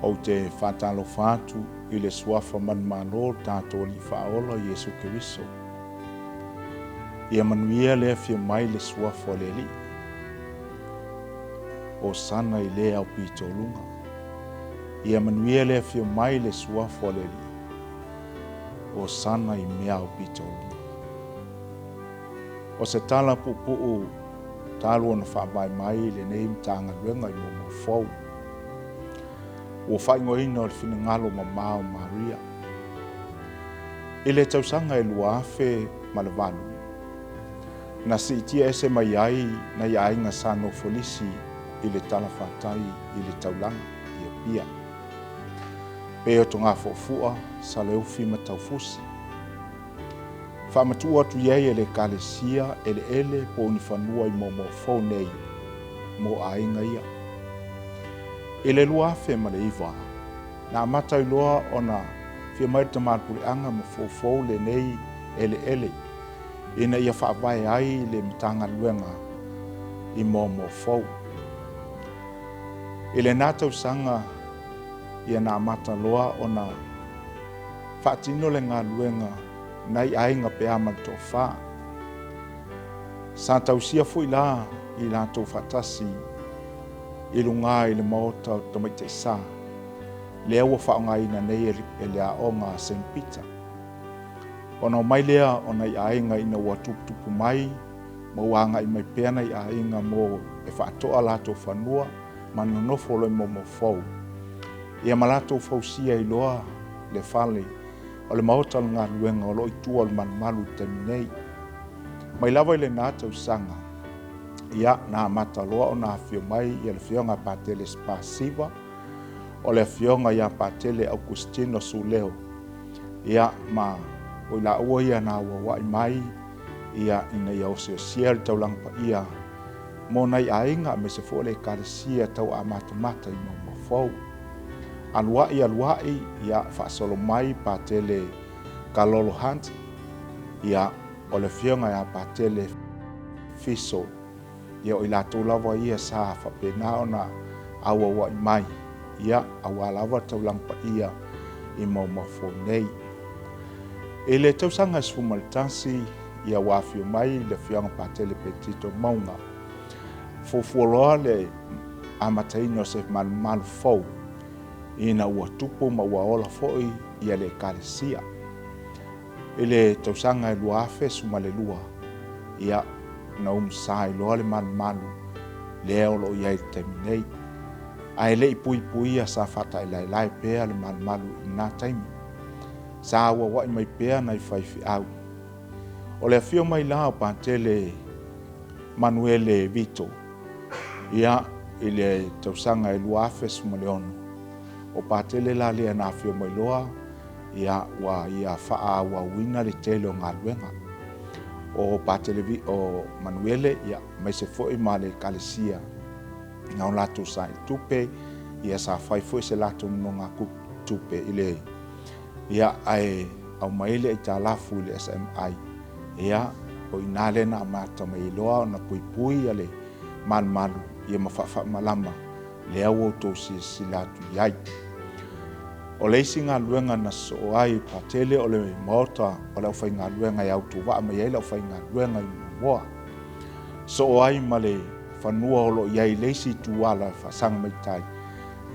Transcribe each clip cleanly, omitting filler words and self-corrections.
Ou te faatalofa atu i le Suafa manumalo o le tatou Alii Faaola Iesu Keriso. Ia manuia le afio mai le Suafa o le Alii. Hosana i le aupito o luga. Ia manuia le afio mai le Suafa o le Alii. Hosana i mea aupito o luga. O se tala puupuu talu ona faavae mai lenei Matagaluega i Moamoa Fou, ua faaigoaina o le finagalo mamao o Maria. I le tausaga e 2008, na siitia ese mai ai nai aiga sa nofolisi i le talafatai i le taulaga i Apia, pei o Togafuafua, Saleufi ma Taufusi. Faamatuu atu i ai e le Ekalesia eleele po o ni fanua i Moamoa Fou nei mo aiga ia. I le 2009, na amata ai loa ona fia mai le Tama a le Puleaga ma foufou lenei eleele ina ia faavae ai le Matagaluega i Moamoa Fou. I lena tausaga ia na amata loa ona faatino le galuega nai aiga pe a ma le toafa. Sa tausia foi la i latou faatasi i luga i le maota o Tamaitai Sa, lea ua faaaogaina nei e le aoga a Saint Peter. Ona omai lea o nai aiga ina ua tuputupu mai ma ua agai mai pea nai aiga mo e faatoa latou fanua ma nonofo loa i Moamoa Fou, ia ma latou fausia ai loa le fale o le maota o le galuega o lo o i tua o le malumalu i le taimi nei. Mai lava i lena tausaga, ia, na amata loa ona afio mai le afioga a Patele Sipa Siva, o le afioga ia Patele Augustino Suleo, ia, ma o i laua ia na auauai mai ia ina ia osiosia le taulaga paia mo nai aiga aemaise foi o le Ekalesia tau amatamata i Moamoa Fou. Aluai aluai, ia, faasolo mai Patele Kalolo Hunt, ia, o le afioga ia Patele Fiso, ia o i latou lava ia sa faapena ona auauai mai, ia, aua lava le taulaga paia i Moamoa Fou nei. I le tausaga e 11, ia ua afio mai le afioga Patele Petito Mauga, fuafua loa le amataina o se malumalu fou ina ua tupu ma ua ola foi ia le Ekalesia. I le tausaga e 2012, ia, na umusa ai loa le malumalu lea o lo o i ai i le taimi nei. Ae le i puipuia, sa faataelaelae pea le malumalu i lena taimi. Sa auauai mai pea nai faifeau. O le afio mai la o Patele Manuele Vito, ia, i le tausaga e 2016, o Patele la lea na afio mai loa, ia, ua ia faaauauina le tele o galuega. O Patele o Manuele, ia, aemaise foi ma le Ekalesia na o latou sailitupe, ia sa fai foi se latou nonogatupe i le, ia, ae aumai le aitalafu i le SMI, ia, o i ina lea na amata mai ai loa ona puipui le malumalu, ia ma faafaamalama lea ua outou silasila atu i ai. O le isi galuega na sosoo ai Patele o le maota o le aufaigaluega e autovaa mai ai le aufaigaluega i Moamoa. Soo ai ma le fanua o lo o i ai i le isi ituala e faasaga mai tai,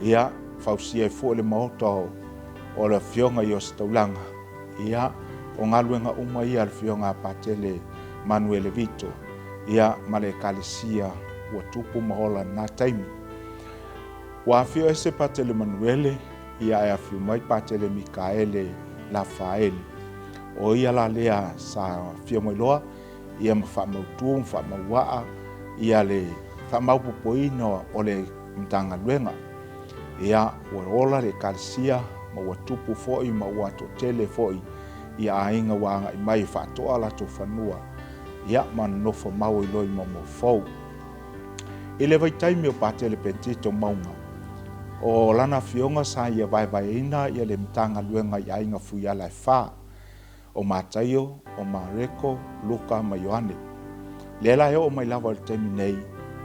ia, fausia ai foi le maota o le afioga i Ositaulaga, ia, o galuega uma ia a le afioga a Patele Manuele Vito, ia, ma le Ekalesia ua tupu ma ola i lena taimi. Ua afio ese Patele Manuele, ia ae afio mai Patele Mikaele Lafaele. O ia la lea sa afio mai loa, ia ma faamautu ma faamauaa ia le faamaopopoina o le Matagaluega. Ia, ua ola le Ekalesia ma ua tupu foi ma ua toatele foi ia aiga ua agai mai e faatoa latou fanua, ia, ma nonofo mau ai loa i Moamoa Fou. I le vaitaimi o Patele Petito Mauga, o lana afioga sa ia vaevaeina ia le Matagaluega i aiga fuiala e fa, o Mataio, o Mareko, Luka ma Ioane. Lea la e oo mai lava i le taimi nei,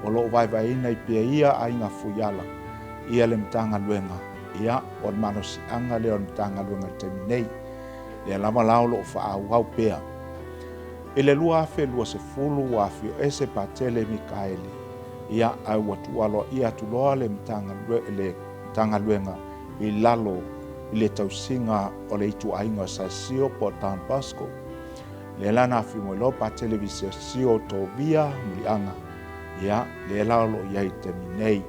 o lo o vaevaeina ai pea ia aiga fuiala ia le Matagaluega Ia, o le malosiaga lea o le Matagaluega i le taimi nei, lea lava la o lo o faaauau pea. I le 2020 ua afio ese Patele Mikaele, ia, ae ua tuualoaia atu loa le Matagaluega i lalo i le tausiga o le ituaiga o Saisio po o Don Bosco. Lea la na afio mai loa Patele Visesio Tovia Muliaga, ia, lea la o lo o i ai i le taimi nei.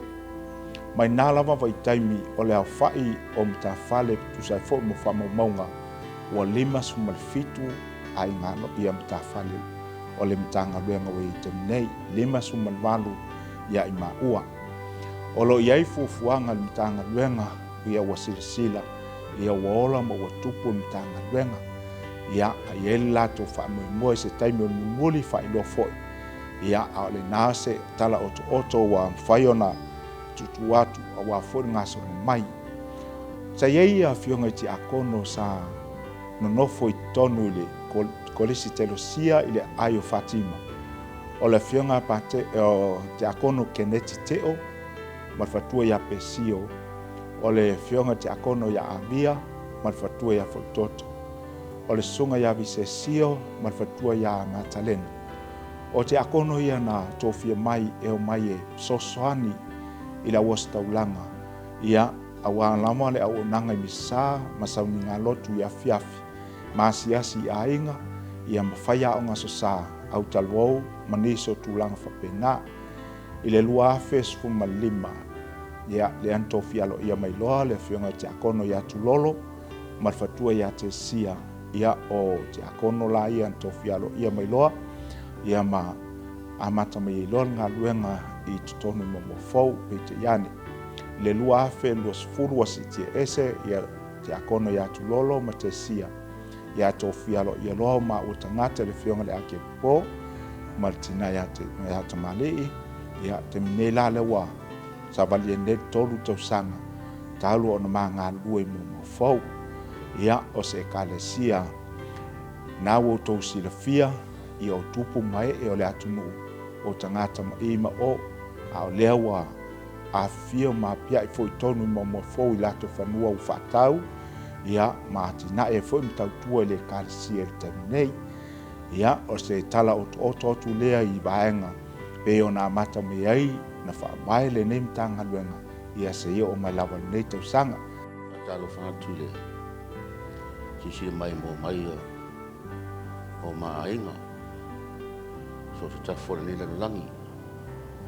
Mai na lava vaitaimi o le aofai o matafale e tusa ai foi ma faamaumauga ua 57 aiga ia matafale o le Matagaluega ua i ai i le taimi nei, 58 ia i maua. O lo o i ai fuafuaga a le Matagaluega ia ua silasila ia ua ola ma ua tupu le Matagaluega. Ia, a i ai le latou faamoemoe i se taimi o mulimuli faailoa foi. Ia, a o lena se tala otooto ua mafai ona tuutuu atu aua foi le gasolo mai. Sa i ai afioga i tiakono sa nonofo i totonu i le Kolisi Telosia i le aai o Fatima, o le afioga o Tiakono Keneti Teo ma le faletua ia Pesio, o le afioga Tiakono ia Avia ma le faletua ia Faletoto, o le susuga ia Visesio ma le faletua ia Matalena. O tiakono ia na tofia mai e omai e fesoasoani i le auositaulaga, ia, aua lava le auaunaga i Misa ma sauniga lotu i afiafi, ma asiasi i aiga, ia ma fai aoga Aso Sa, autalavou ma nisi o tulaga faapena. I le 2015, ia, lea na tofia aloaia mai loa le afioga i le tiakono ia Tulolo ma le faletua ia Tesia, ia, o tiakono la ia na tofia aloaia mai loa, ia ma amata mai ai loa le galuega i totonu i Moamoa Fou. Peitai ane, i le 2020 ua siitia ese ia tiakono ia Tulolo ma Tesia, ia tofia aloaia loa o maua tagata i le afioga i le Akepo ma le tina ia Tamalii. Ia, taimi nei la lea ua savali ai nei le 3 tausaga talu ona ma galulue i Moamoa Fou. Ia, o se ekalesia na ua outou silafia, ia o tupu ma ee o le atunuu o tagata ma i ma o, a o lea ua afifio ma apiai foi tonu i Moamoa Fou i latou fanua ua faatau, ia, ma atinae ai foi ma tautua i le ekalesia i le taimi nei. Ia, o se tala otooto atu lea i vaega pei ona amata mai ai na faavae lenei Matagaluega, ia seia oo mai lava i lenei tausaga. Faatalofa atu i le silasila maimoa mai o ma aiga, so o se tafa o lenei lalolagi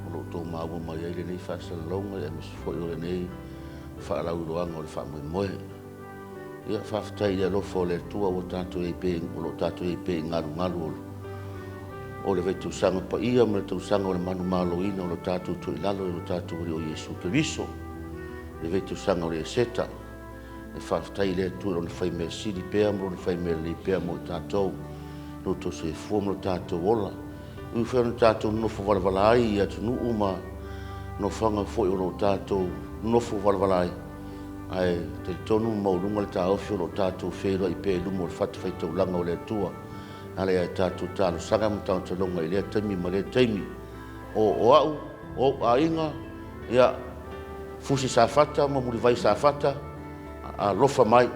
o lo o outou maua mai ai lenei faasalalauga aemaise foi o lenei faalauiloaga o le faamoemoe. Ia, faafetai i le alofa o le Atua ua tatou i ai pea, o lo o tatou i ai pea i galugalu o le vaitausaga paia ma le tausaga o le manumaloina o lo tatou toilalo i lo tatou Alii o Iesu Keriso, le vaitausaga o le Eseta. E faafetai i le Atua i lona fai mea sili pea ma lona fai mea lelei pea mo i tatou, lo outou soifua ma lo tatou ola. Ui foi ona tatou nonofo valavala ai i atunuu ma nofoaga foi o lo o tatou nonofo valavala ai, ae talitonu ma maualuga le taofi o lo o tatou feiloai pea i luma o le fatafaitaulaga o le Atua, e ala i a tatou talosaga ma tautaloga i lea taimi ma lea taimi. O au, o ou aiga, ia, Fusi Safata ma Mulivai Safata, alofa mai.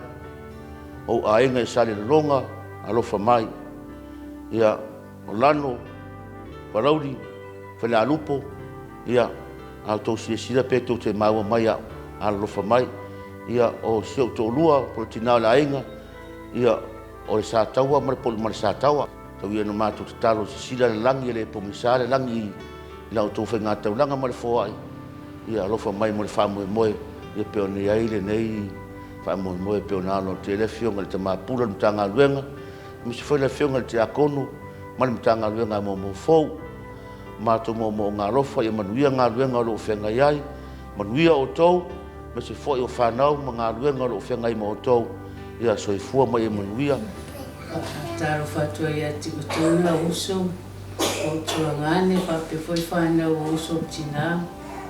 Ou aiga i Salelologa, alofa mai. Ia, o Lano, Palauli, Falealupo, ia, a outou silasila pe tou te maua mai au, alolofa mai. Ia, o si ou toalua, po o le tina o le aiga, ia, o le Sataua ma le ma le Sataua. Tau ia ina matou tatalo, sisila le lagi e le pogisa le lagi i la outou faigataulaga ma le foai, ia alofa mai mo le faamoemoe, ia pei ona i ai lenei faamoemoe pei ona alo atu ai le Afioga i le Tama Pule o le Matagaluega, aemaise foi le Afioga i le Tiakono ma le Matagaluega a Moamoa Fou. Matou moomooga alofa, ia manuia galuega o lo o feagai ai, manuia outou, aemaise foi o fanau ma galuega o lo o feagai ma outou. Ia soifua ma ia manuia. Faatalofa atu ai ia te outou na uso o Tuagane faapea foi fanau o uso o tina,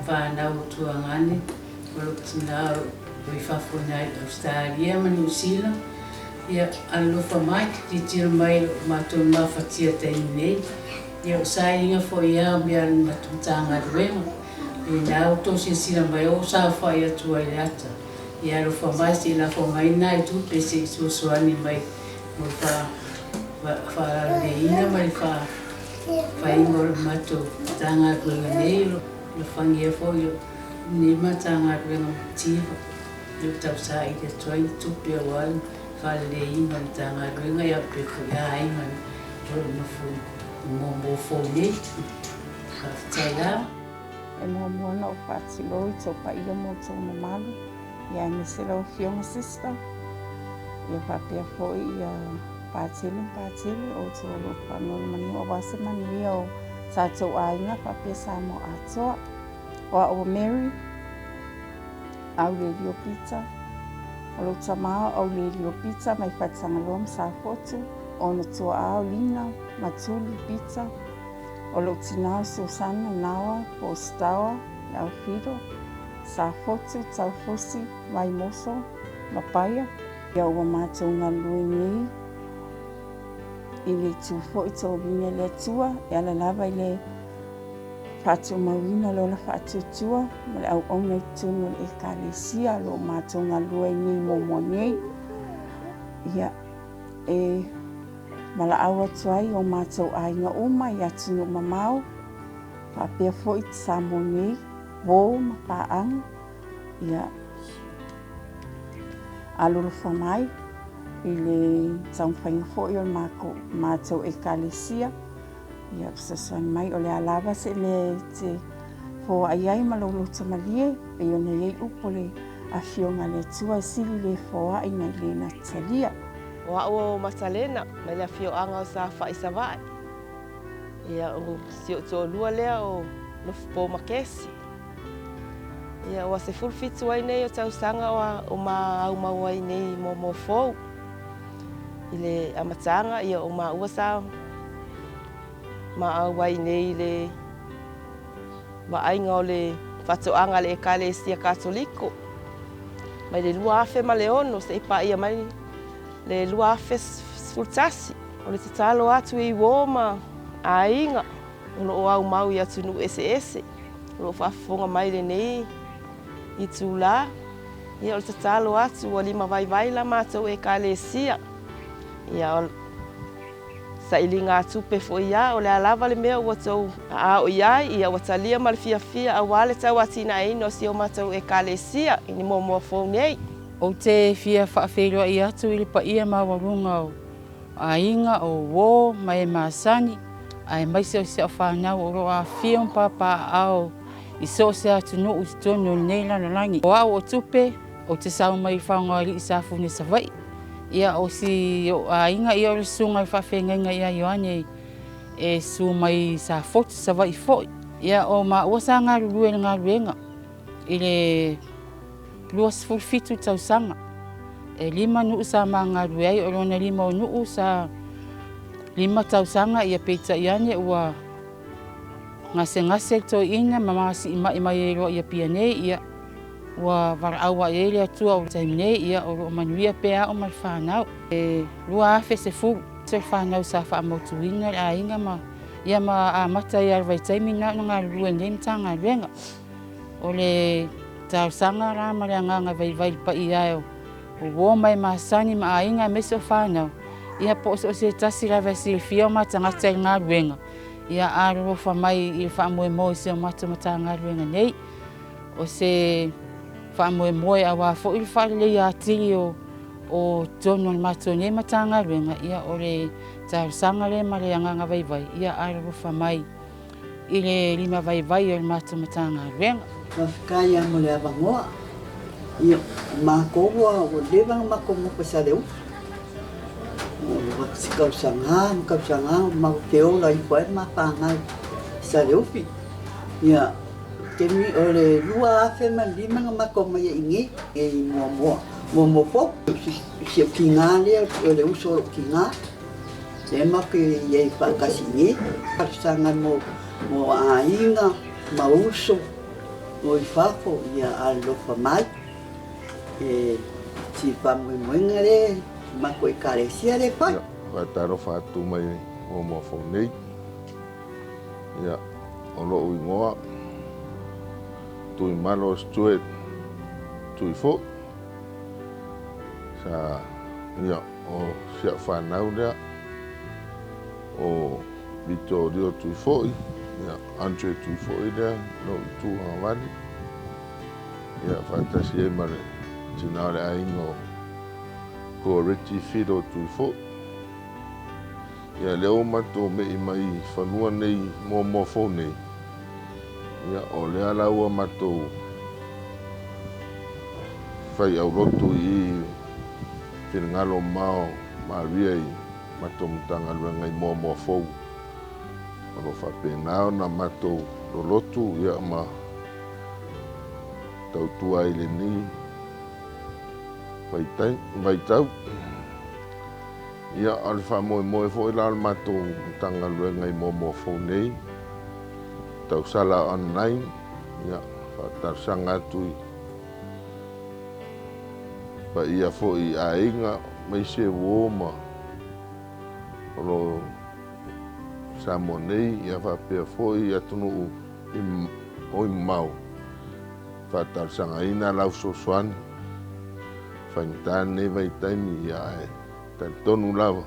fanau o Tuagane o lou tina o i fafo i Ausetalia ma Niu Sila. Ia alofa mai, tilotilo mai i lo matou mafatia taimi nei. Ia o sailiga foi ia o mea a le matou Matagaluega. Lena ua outou silasila mai o saofai atu ai i le ata. Ia alofa mai se i lafo mai nai tupe se i fesoasoani mai mo le faalaleiina ma le faiga o le matou Matagaluega nei. O alofagia foi lenei Matagaluega mativa o lo o tausaili atu ai ni tupe aua le faaleleiina o le Matagaluega faapea foi aiga o lo o nonofo i Moamoa Fou nei. Faafetai lava. E muamua ona ou faatulou i tou paia ma outou mamalu, ia aemaise lau Afioga Sister, ia faapea foi ia Patele ma Patele, o outou o lo o faanonomanu aua se manuia o tatou aiga faapea Samoa atoa. O au o Mary, Aulelio Peter, o lou tama o Aulelio Peter mai Faletagaloa ma Safotu, o ona tuaa o Lina ma Tuli Peter, O lou tina o Susana Naoa po o Stawa le Alfredo, Safotu, Taufusi, Vaimoso ma Paia. Ia ua matou galulue nei i le itu foi tovina i le Atua e ala lava i le faatumauina o le ola faatuatua ma le auauna i totonu o le Ekalesia o lo o matou galulue ai nei muamua nei. Ia, e Valaau atu ai o matou aiga uma i atunuu mamao, faapea foi Samoa nei, uo ma paaga, ia alolofa mai i le taumafaiga foi o le matou Ekalesia, ia fesoasoani mai, o le a lava se mea e te foai ai ma lou loto malie, pei ona i ai upu a le Afioga a le Atua e sili le foai nai le natalia. O a'u o Matalena mai le afioaga o Safai i Savaii. Ia o si o'u toalua lea o Lofupo ma Kesi. Ia ua 17 ai nei o tausaga o ma aumau ai nei i Moamoa Fou. I le amataga ia o maua sa ma auai nei i le vaaiga o le faatoaga a le Ekalesia Katoliko mai le 2006 seia paia mai le 2011. O le tatalo atu i uo ma aiga o lo o aumau i atunuu eseese o lo o faafofoga mai i lenei itula, ia o le tatalo atu ua limavaivai la matou Ekalesia. Ia Sailigatupe foi a, o le a lava le mea ua tou aao i ai, ia ua talia ma le fiafia aua le tauatinaeina o si o matou Ekalesia i ni moamoa fou nei. Ou te fia faafeiloai atu i le paia maualuga o aiga, o uo ma e masani, aemaise o si au fanau o lo o afifio ma papaaao i so o se atunuu i totonu o lenei lalolagi. O au o Tupe, ou te sau mai i Fagoalii Safune Savaii. Ia, o si ou aiga, ia o le susuga i le faafeagaiga ia Ioane e susu mai Safotu, Savaii foi. Ia, o maua sa galulue i le galuega i le 27 tausaga. E lima nuu sa ma galulue ai, o lona lima o nuu sa lima tausaga, ia peitai ane ua gasegase le toeaina ma masiimai mai ai loa i Apia nei, ia ua valaau ae ai le Atua o le taimi nei, ia o lo o manuia pea au ma le fanau. E 2010 le fanau sa faamautuina le aiga ma ia ma amata ai lava i le vaitaimi lena ona galulue i lenei Matagaluega. O le talosaga la ma le agaga vaivai i le paia e o uo ma e masani ma aiga aemaise o fanau, ia po o so o se tasi lava e silafia o ma tagata i le galuega, ia alolofa mai i le faamoemoe i si o matou Matagaluega nei. O se faamoemoe aua foi le faaleleia atili o totonu o le matou nei Matagaluega, ia o le talosaga lea ma le agaga vaivai, ia alolofa mai i le limavaivai o le matou Matagaluega. Faafetai lava mo le avanoa. Ia, o matou ua leva ona matou nofo i Saleufi. Ua se tausaga ma tausaga matou te ola ifo ai ma fanau i Saleufi. Ia, taimi o le 2005 na matou omai ai i inei i Moamoa, Moamoa Fou. Si ou tina lea, o le uso o lou tina, lea matou te i ai faatasi i inei. Talosaga mo aiga ma uso o i fafo, ia alolofa mai. E si faamoemoega lea i matou Ekalesia lea e fai. Ia, faatalofa atu mai Moamoa Fou nei. Ia, o lou igoa, Tuimalo Stuart Tuifou. Sa, ia, o si au fanau lea, o Vitorio Tuifoi, ia, Andre Tuifoi lea, lou itu agavali, ia, faatasi ai ma le tina o le aiga o Goretti Fido Tuifoi. Ia, lea ua matou me'i mai i fanua nei, Moamoa Fou nei, ia, o lea la ua matou fai aulotu i i finagalo mamao Maria i matou Matagaluega i Moamoa Fou. O lo o faapena ona matou lolotu ia ma tautua ai i lenei vaitau. Ia, o le faamoemoe foi la o le matou Matagaluega i Moamoa Fou nei, tausala online, ia, faatalosaga atu i paia foi i aiga, aemaise uo ma o lo o Samoa nei, ia faapea foi atunuu o i mamao, faatalosagaina lau fesoasoani faigata lenei vaitaimi, ia ae talitonu lava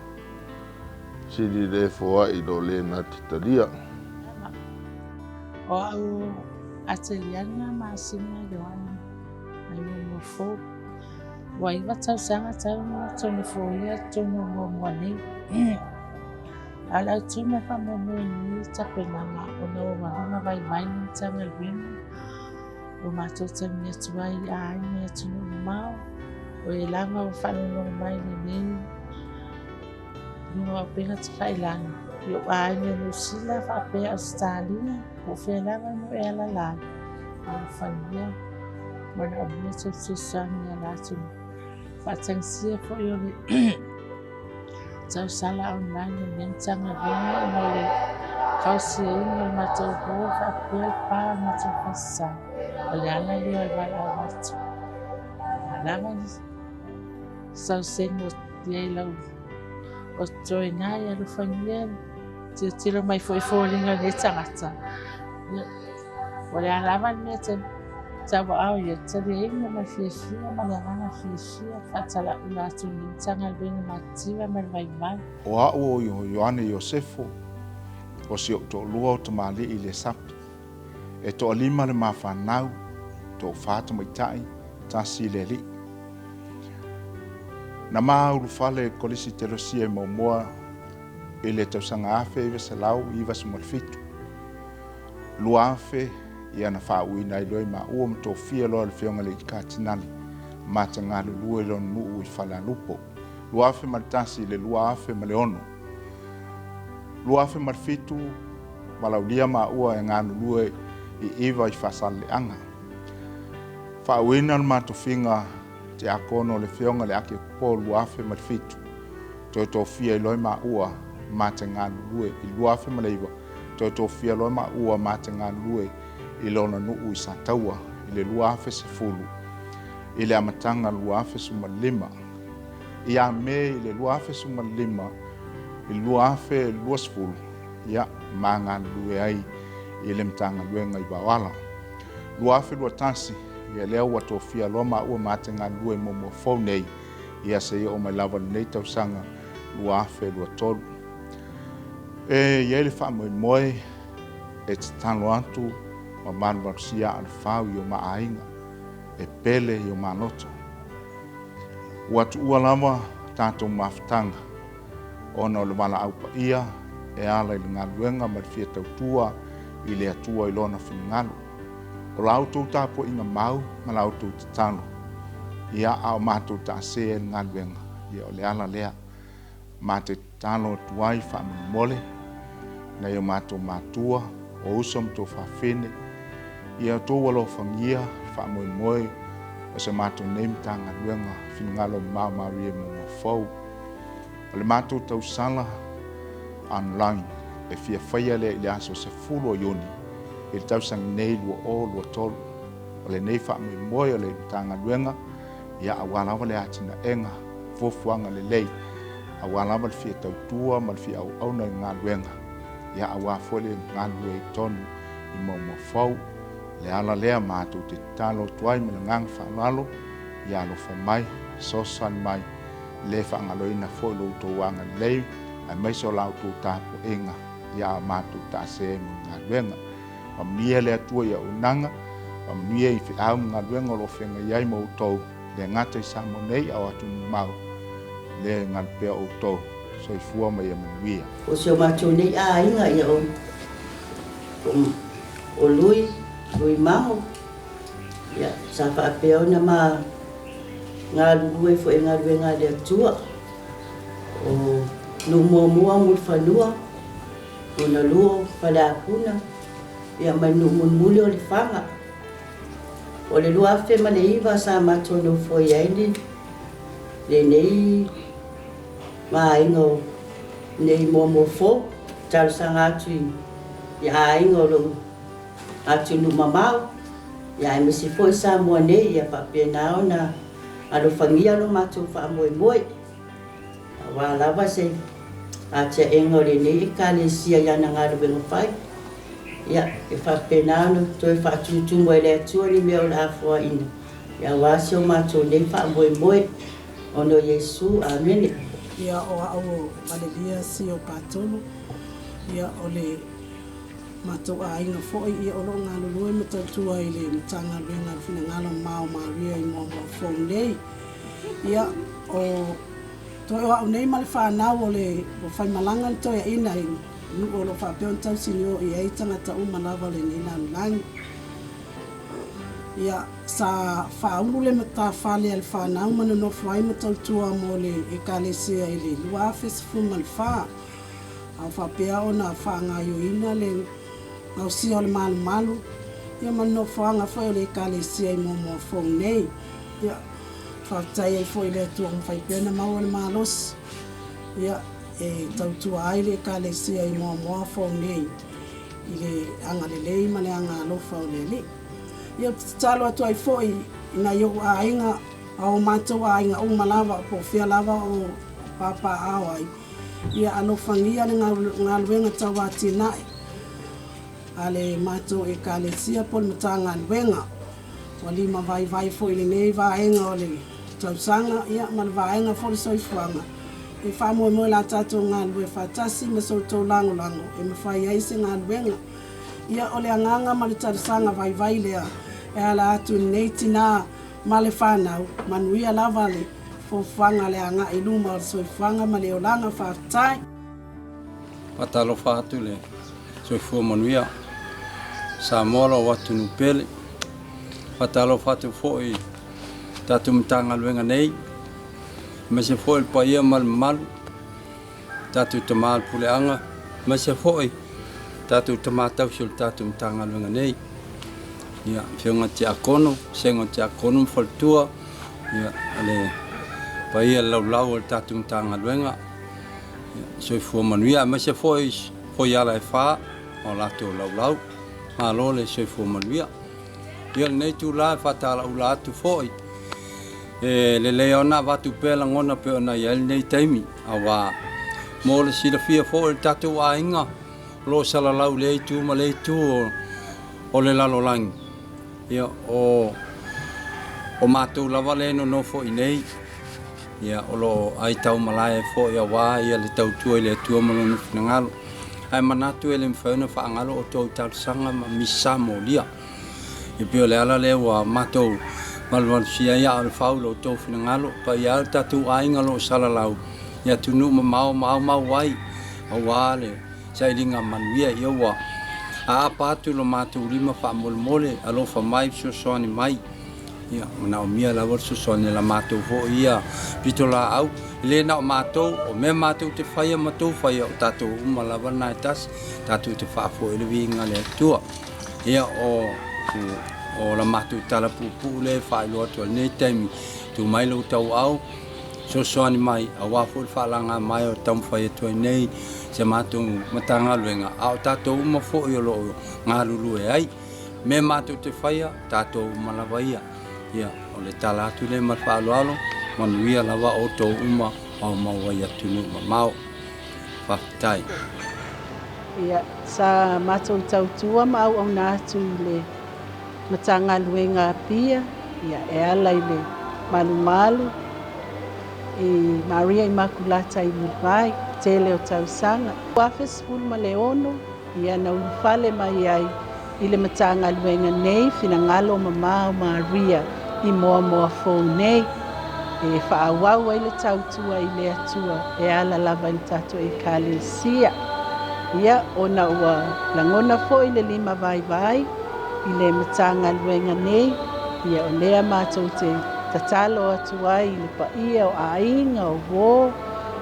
sili le foai lo le na te talia. O au Ateliana Masina Ioane mai Moamoa Fou. Ua 9 tausaga talu ona tonofoia totonu o Moamoa nei. A o le autu ma le faamoemoe i lenei tapenaga ona ua galuega vaivai le Matagaluega ua matou taimi atu ai i aiga i atunuu mamao, o e lava ua faalogologo mai i lenei luga o upega tafailagi, i ou aiga i Niu Sila faapea Ausetalia, po o fea lava e moe alala ai, alofagia manaomia tou fesoasoani i a latou faatagisia foi o le tausala online o lenei Matagaluega ona o le fausiaina o le matou hall faapea le pa o le matou falesa. O le ala lea o le valaau atu. A lava le sausene o i ai lau o totoe ina ia alofagia tilotilo mai foi i foliga o lenei tagata. O le a lava le mea e tauaao i ai, taliaina ma le fiafia ma le agaga fiafia faatalaula atu i lenei Matagaluega matitiva ma le vaivai. O a'u o Ioane Iosefo, o si o'u to'alua o tamalii i le sapi. E toalima le ma fanau, toafa tamaita'i, tasi le alii. Na ma ulufale i Kolisi Telosia i Moamoa i le tausaga 1997. 2000 ia na faauuina ai loa i maua ma tofia loa le Afioga i le Katinali ma te galulue i lona nuu i Falealupo. 2001 i le 2006. 2007 valaaulia maua e galulue i Iva i Faasaleleaga. Faauuina le ma tofiga tiakono o le Afioga i le Akiopo 2007. Toe tofia ai loa i maua ma te galulue i 2009. Toe tofia loa maua ma te galulue i lona nuu i Sataua i le 2010 i le amataga 2015. Ia Me i le 2015 i le 2020, ia, ma galulue ai i le Matagaluega i Vaoala. 2021, ia lea ua tofia loa maua ma te galulue Moamoa Fou nei, ia seia oo mai lava lenei tausaga 2023. E i ai le faamoemoe e tatalo atu ma valuvalusia aa o le fau i o ma aiga, e pele i o ma loto. Ua tuua lava tatou mafutaga ona o le valaau paia e ala i le galuega ma le fia tautua i le Atua i Lona finagalo. O la outou tapuaiga mau ma la outou tatalo, ia, a o matou taasē ai le galuega, ia o le ala lea. Ma te tatalo atu ai faamolemole nai o matou matua, o uso ma tou fafine, ia outou alofagia le faamoemoe o se matou nei Matagaluega Finagalo Mamao Marie Momoa Fou. O le matou tausala online e fia faia lea i le aso 10 o Iuni i le tausaga nei 2023. O lenei faamoemoe o le Matagaluega ia aua lava le atinaega fuafuaga lelei, aua lava le fia tautua ma le fia auauna i galuega, ia aua foi le galulue i totonu i Moamoa Fou. Le ala lea matou te tatalo atu ai ma le agaga faaaloalo, Ia alofa mai, fesoasoani mai, le faagaloina foi lo outou agalelei aemaise o la outou tapuaiga ia a matou taase mo le galuega. Faamanuia le Atua i auaunaga, faamanuia i feau ma galuega o lo o feagai ai ma outou, le gata i Samoa nei a o atunuu mamao, le galu pea outou. Soifua ma ia manuia. O si o matou nei aiga ia o o Lui, Lui Mago, ia sa faapea ona ma galulue foi i galuega a le Atua. O nuu muamua o Mulifanua, lona lua o Faleapuna, ia ma le nuu mulimuli o Lefaga. O le 2009 sa matou nofoia ai lenei vaega o nei Moamoa Fou. Talosaga atu i aiga o lou atunuu mamao, ia aemaise foi Samoa nei, ia faapena ona alofagia lo matou faamoemoe, aua lava se atiaega o lenei Ekalesia i ana galuega fai, ia e faapena ona toe faatutumu ai e le Atua ni mea o le a foaina, ia aua si o matou nei faamoemoe, ona o Iesu. Amene. Ia o au o Valelia Sio Patolo, ia o le matou aiga foi ia o lo o galulue ma tautua i le Matagaluega o le Finagalo Mamao Maria i Moamoa Fou nei. Ia o toe o au nei ma le fanau o le ua faimalaga le toeaina i nuu o lo o faapea ona tausinio i ai tagata uma lava o lenei lalolagi. Ia sa faaulu le matafale a le fanau ma nonofo ai ma tautua mo le Ekalesia i le 2014. A o faapea ona faagaoioiina le gaosia o le malumalu ia ma le nofoaga foi o le Ekalesia i Moamoa Fou nei. Ia, faafetai ai foi i le Atua ua mafai pea ona maua le malosi ia e tautua ai le Ekalesia i Moamoa Fou nei i le agalelei ma le agaalofa o le Alii. Ia, ou te tatalo atu ai foi i nai ou aiga a o matou aiga uma lava po o fea lava o papaaao ai, Ia alofagia le galuega tau atinae a le matou Ekalesia po o le Matagaluega. Ua limavaivai foi i lenei vaega o le tausaga ia ma le vaega foi o le soifuaga. E faamoemoe la tatou galulue faatasi ma so outou lagolago e mafai ai se galuega. Ia o le agaga ma le talosaga vaivai lea e ala atu i lenei tina ma le fanau, manuia lava le fuafuaga le agai i luma o le soifuaga ma le olaga. Faafetai. Faatalofa atu le soifua manuia Samoa lou atunuu pele. Faatalofa atu foi i tatou Matagaluega nei, aemaise foi le paia ma le mamalu, tatou tama o le puleaga, aemaise foi tatou tama tausi o le tatou Matagaluega nei. Ia, Afioga Tiakono, Vasega o Tiakono ma Faletua, ia, le paia laulau o le tatou Matagaluega, ia, soifua manuia, aemaise foi foiala e fa o latou laulau. Malo le soifua manuia. Ia, lenei itula e faatalaula atu foi, e lelei ona avatu pea lagona pei ona i ai lenei taimi, aua mo le silafia foi o le tatou aiga, o lo o salalau i lea itu ma lea itu o le lalolagi. Ia, o o matou lava lea e nonofo i inei, ia, o lo o aitaumalae ai foi aua ia le tautua i le Atua ma Lona finagalo. Ae manatu e le mafai ona faagalo outou i talosaga ma misa molia. E pei o le ala lea ua matou valuvalusia ai aa o le fau i lo outou finagalo, paia ai o le tatou aiga o lo o salalau i atunuu mamao ma aumau ai aua le sailiga manuia. Ia ua aapa atu lo matou lima faamolemole, alofa mai, fesoasoani mai. Ia, manaomia lava le fesoasoani a la matou foi ia pitolaau. E le na o matou, o mea matou te faia ma tou faia, o tatou uma lava na e tasi, tatou te faafoe le viiga o le Atua. Ia, o, o la matou tala puupuu lea e faailoa atu ai lenei taimi, tuu mai lou tauau, fesoasoani mai, aua foi le faalaga mai o taumafai atu ai nei si a matou Matagaluega, a o tatou uma foi o lo o galulue ai. Mea matou te faia, tatou uma lava ia. Ia, o le tala atu lea ma le faaaloalo, manuia lava outou uma maumau ai atunuu mamao. Faafetai. Ia, sa matou tautua ma auauna atu i le Matagaluega a Apia, ia, e ala i le Malumalu i Maria Imakulata i Mulivai, tele o tausaga. 2016, ia na ulufale mai ai i le Matagaluega nei finagalo mamao Maria i Moamoa Fou nei, e faaauau ai le tautua i le Atua e ala lava i le tatou Ekalesia. Ia, ona ua lagona foi le lima vaivai i le Matagaluega nei, ia o lea matou te tatalo atu ai i le paia o aiga, o uo,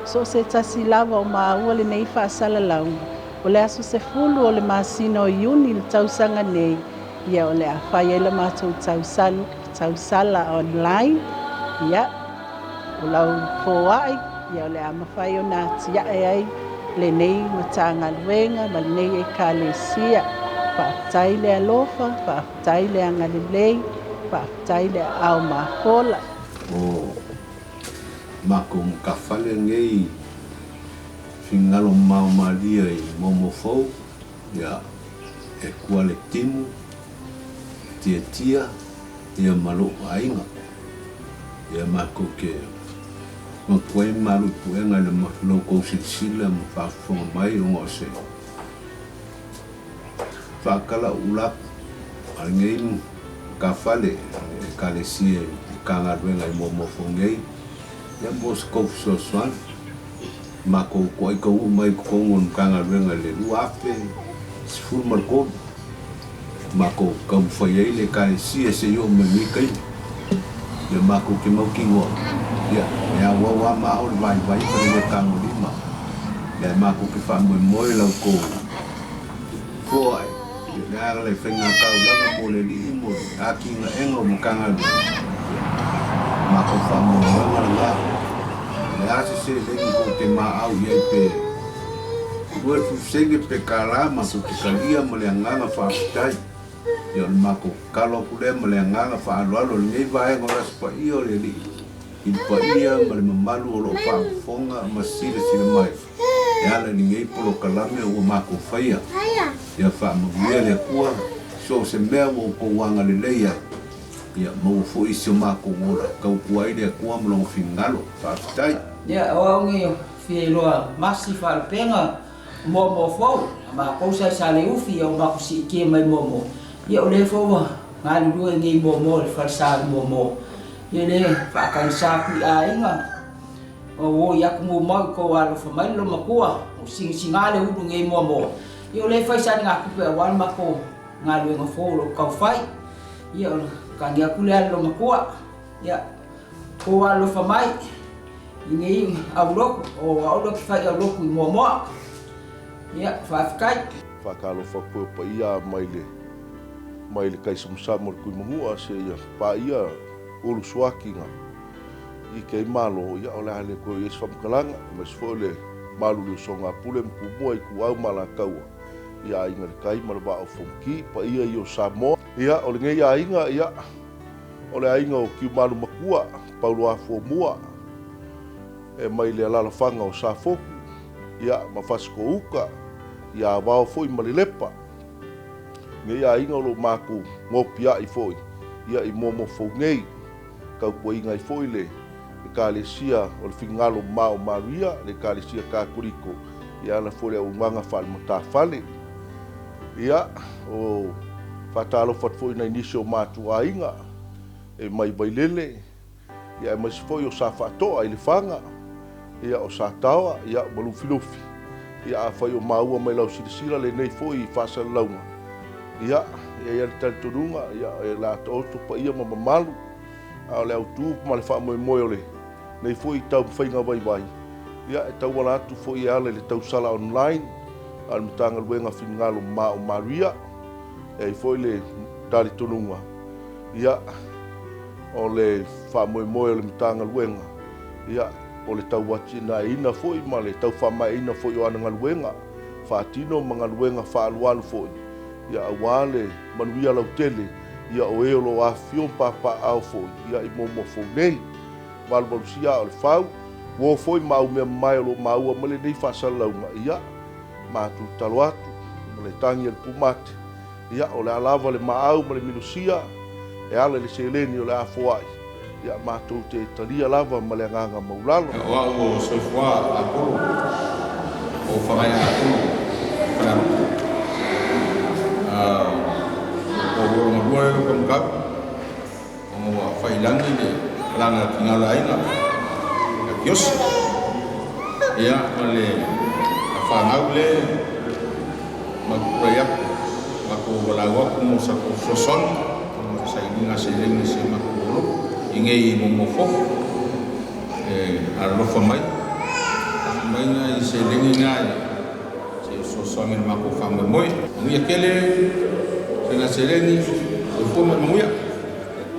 so o se tasi lava o maua lenei faasalalauga, o le aso 10 o le masina o Iuni i le tausaga nei, ia o le a fai ai la matou tausala online, ia o lau foai, ia o le a mafai ona atiae ai lenei Matagaluega ma lenei Ekalesia. Faafetai le alofa, faafetai le agalelei, faafetai le aao mafola. O makou matafale nei finagalo mamao malie i Moamoa Fou, ia e kua le timu, tiatia ia ma lou aiga. Ia matou te manatua ai malu i puega i la outou silasila ma faafofoga mai ona o se faatala ula aku a lenei matafale le Ekalesia i Matagaluega i Moamoa Fou nei, ia mo se tou fesoasoani. Matou toai taunuu mai i totonu o le Matagaluega i le 2013, matou taumafai ai le Ekalesia se i oo mai lenei taimi. Ia matou te mautinoa, ia, e auau lava ma ao le vaivai ma le le tagolima, ia matou te faamoemoe la outou foai, ia le a le faiga taulaga mo le alii mo le atinaega o Matagaluega, ia, matou faamoemoega lena. O le a se seleni tou te maau i ai pe 20 sene pe $1, matou te talia ma le agaga faafetai. Ia o le matou tatalo atu lea ma le agaga faaaloalo i lenei vaega o le Aso Paia o le Alii, i le paia ma le mamalu o lo o faafofoga ma silasila mai e ala i lenei polokalame ua matou faia. Ia faamanuia le Atua i so o se mea ua outou agalelei ai, ia maua foi si o matou ola, tautua ai le Atua ma Lona finagalo. Faafetai. Ia, o au nei o fia iloa masi faalupega Moamoa fou, a makou sa i Saleufi ia ua makou siitia mai Moamoa, ia o lea foi ua galulue nei i Moamoa i le falesa i Moamoa. Ia lea faatagisa atu i aiga, ua oi atu mumau i tou alofa mai le loomatua, ua sigasina le ulu nei i Moamoa, ia o lea e fai saligatupe aua le matou galuega fou o lo o tau fai. Ia o le tagi atu lea a le loomatua, ia tou alofa mai. I nei aulotu, o au lea ou te fai aulotu i Moamoa. Ia, faafetai. Faatalofa atu e o paia mai le mai le kaisamasama o le Tuimanua seia paia ulu suakiga i kei malo, ia o le a le toe i ai se faamatalaga, aemaise foi o le malu le usoga a Pule ma Tumua, Ituau ma Alataua, ia Aiga i le Tai ma le Vaa o Fonoti, paia ia o Samoa. Ia o lenei aiga, ia O le aiga o Tiumalu Matua, Paulo Afuomua, e mai le alalafaga o Safotu, ia, ma Fasitoo-uta, ia Avao foi ma Lelepa. Nei aiga o lo o matou nopiai foi, ia, i Moamoa Fou nei, tautuaina ai foi le Ekalesia o le Finagalo Mama o Maria, le Ekalesia Katoliko, ia ala foi le auaunaga faale-matafale. Ia, o faatalofa atu foi i nai nisi o matou aiga e mai Vailele, ia aemaise foi o Sa Faatoa i Lefaga, ia o Sataoa, ia ma Lufilufi. Ia afai o maua mai lau silasila lenei foi faasalalauga, ia, e i ai le talitonuga, ia, e la taoto paia ma mamalu, a o le autu ma le faamoemoe o lenei foi taumafaiga vaivai, ia, e tauala atu foi e ala i le tausala online a le Matagaluega Finagalo Mama o Maria, e ai foi le talitonuga, ia, o le faamoemoe o le Matagaluega, ia, o le tauatiaeina foi ma le taufaamaeaina foi o ana galuega faatino ma galuega faaalualu foi, ia, aua le manuia lautele, ia, o e o lo o afifio ma papaaao foi, ia, i Moamoa Fou nei. Valuvalusia aa o le fau, uo foi ma au mea mamae o lo o maua mai lenei faasalalauga, ia, matou tatalo atu, ma le tagi a le pumate, ia, o le a lava le maau ma le milosia e ala i le seleni o le a foai, Ia, matou te talia lava ma le agaga maulalo. O au o Soifua Apolo, o Fagaea Apolo, Falealupo. O ua galua le kamukau, ona ua faiilagi le malaga a tina o le aiga ia Kiosi. Ia, ma le fanau le ma tulai atu, matou valaau atu mo sa tou fesoasoani ona o se sailiga seleni a si a matou lotu i nei momoa fou e alolofa mai, tasi mai nai seleni na e se fesoasoani i le matou faamoemoe. Manuia tele sena seleni, soifua ma ia manuia.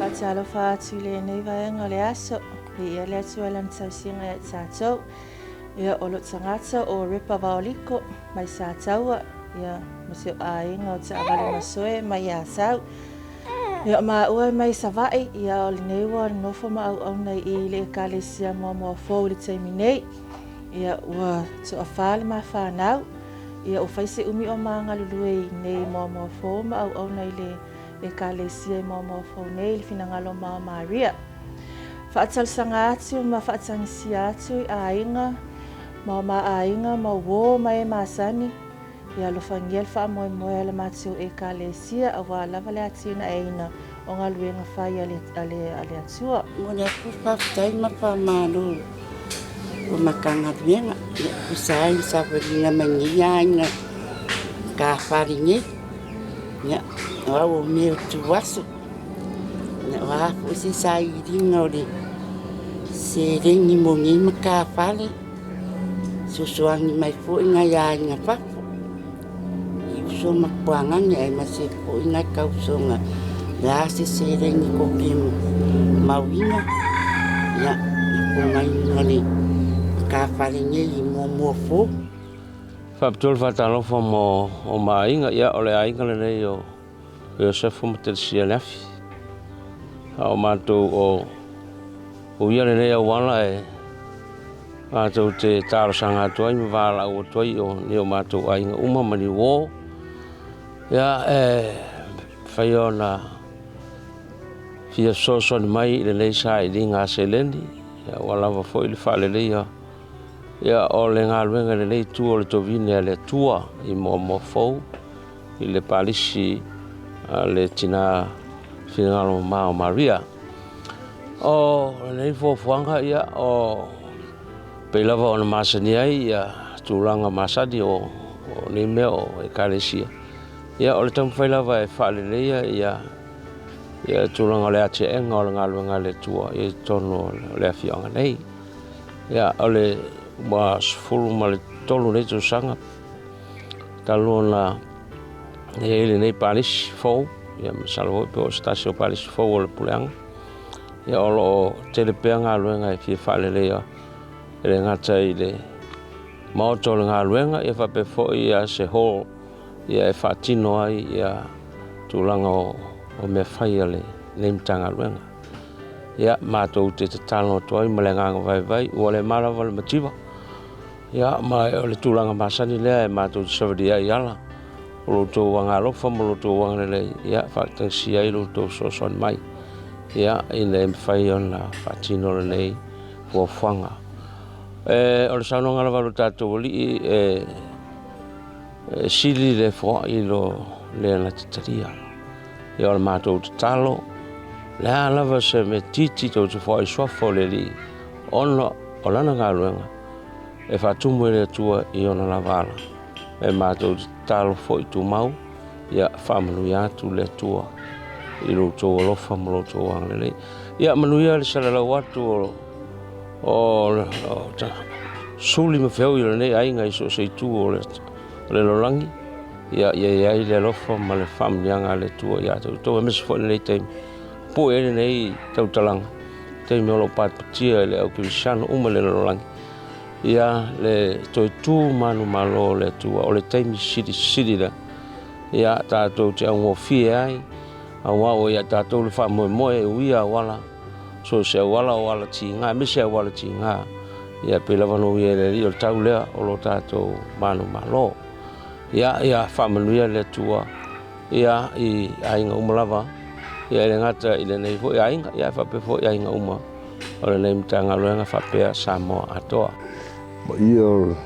Faatalofa atu i lenei vaega o le aso, viia le Atua i Lana tausiga ia i tatou. Ia, o lou tagata o Repa Vaoliko mai Sataua, ia, ma si ou aiga o Taavale Masoe mai Asau. Ia, o maua e mai Savaii, ia, o lenei ua nofo ma auauna i i le Ekalesia Moamoa Fou i le taimi nei. Ia, ua toafa le ma fanau, ia, ua fai se umi o ma galulue i nei Moamoa Fou ma auauna i le Ekalesia i Moamoa Fou nei i le finagalo ma o Maria. Faatalosaga atu ma faatagisia atu i aiga ma o ma aiga ma uō ma e masani, ia alofagia le faamoemoe a le matou Ekalesia aua lava le atinaeina o galuega fai a le, a le, a le Atua. Momoli atu le faafetai ma le faamalo i le Matagaluega e tusa ai le savaliga mai nei aiga tafale nei. Ia, o au o mea o Tuaso. O a foi se sailiiliga o le seleni mo nei matafale, fesoasoani mai foi nai aiga fafo i uso ma tuagane aemaise foi nai tausoga le a se seleni tou te mauina, ia, na fogaina le matafale nei i Moamoa Fou. Faapitoa le faatalofa mo o ma aiga, ia o le aiga lenei o Iosefa ma Telesia Leafi. A o matou o o ia lenei auala e matou te talosaga atu ai ma valaau atu ai o ni o matou aiga uma ma ni uō. Ia e fai ona fia fesoasoani mai i lenei sailiga a seleni, ia ua lava foi le faaleleia ia o le galuega i lenei itu o le tovine a le Atua i Moamoa Fou i le palisi a le tina finagalo mamao o Maria. O lenei fuafuaga ia o pei lava ona masani ai ia tulaga masani o nei mea o ekalesia. Ia o le taumafai lava e faaleleia ia ia tulaga o le atiaega o le galuega a le Atua i totonu o le afioaga nei. Ia o le ua 13 nei tausaga talu ona i ai lenei palisi fou, ia masalo foi pe o se tasi o palisi fou o le puleaga. Ia o lo o tele pea galuega e fia faaleleia e le gata i le maota o le galuega, ia faapea foi ia se hall ia e faatino ai ia tulaga o mea fai a lenei Matagaluega. Ia matou te tatalo atu ai ma le agaga vaivai, ua le ma lava le mativa. Ia, ma o le tulaga masani lea e matou te savalia ai i ala o lo outou agalofa ma lo outou agalelei, ia, faatagisia ai lo outou fesoasoani mai, ia, ina ia mafai ona faatino lenei fuafuaga. E, o le saunoaga lava a lo tatou Alii, e, e sili le foai i lo le na te talia. Ia, o le matou tatalo, le a lava se mea titi tou te foai suafa o le Alii, ona o lana galuega, e faatumu e le Atua i ona lava ala. E matou te tatalo foi tumau, ia faamanuia atu le Atua i lo outou alofa ma lo outou agalelei. Ia manuia le salalau atu o, o, o ta, suli ma feoi o lenei aiga i so o se itu o le, o le lalolagi. Ia ia i ai le alofa ma le faamanuiaga a le Atua ia te outou, aemaise foi lenei taimi. Pue ai lenei tautalaga, taimi o lo o patipatia e le au kerisiano uma i le lalolagi. Ia le toe tu manumalo o le Atua, o le taimi silisili lea. Ia tatou te augofie ai, auā ua ia tatou le faamoemoe e uia auala, so o se auala o ala tiga, aemaise auala tiga. Ia pei lava ona uia e le Alii o le tau lea o lo tatou manumalo. Ia, ia faamanuia le Atua ia i aiga uma lava. Ia e le gata i lenei foi aiga, ia ae faapea foi aiga uma o lenei Matagaluega faapea Samoa atoa. Paia o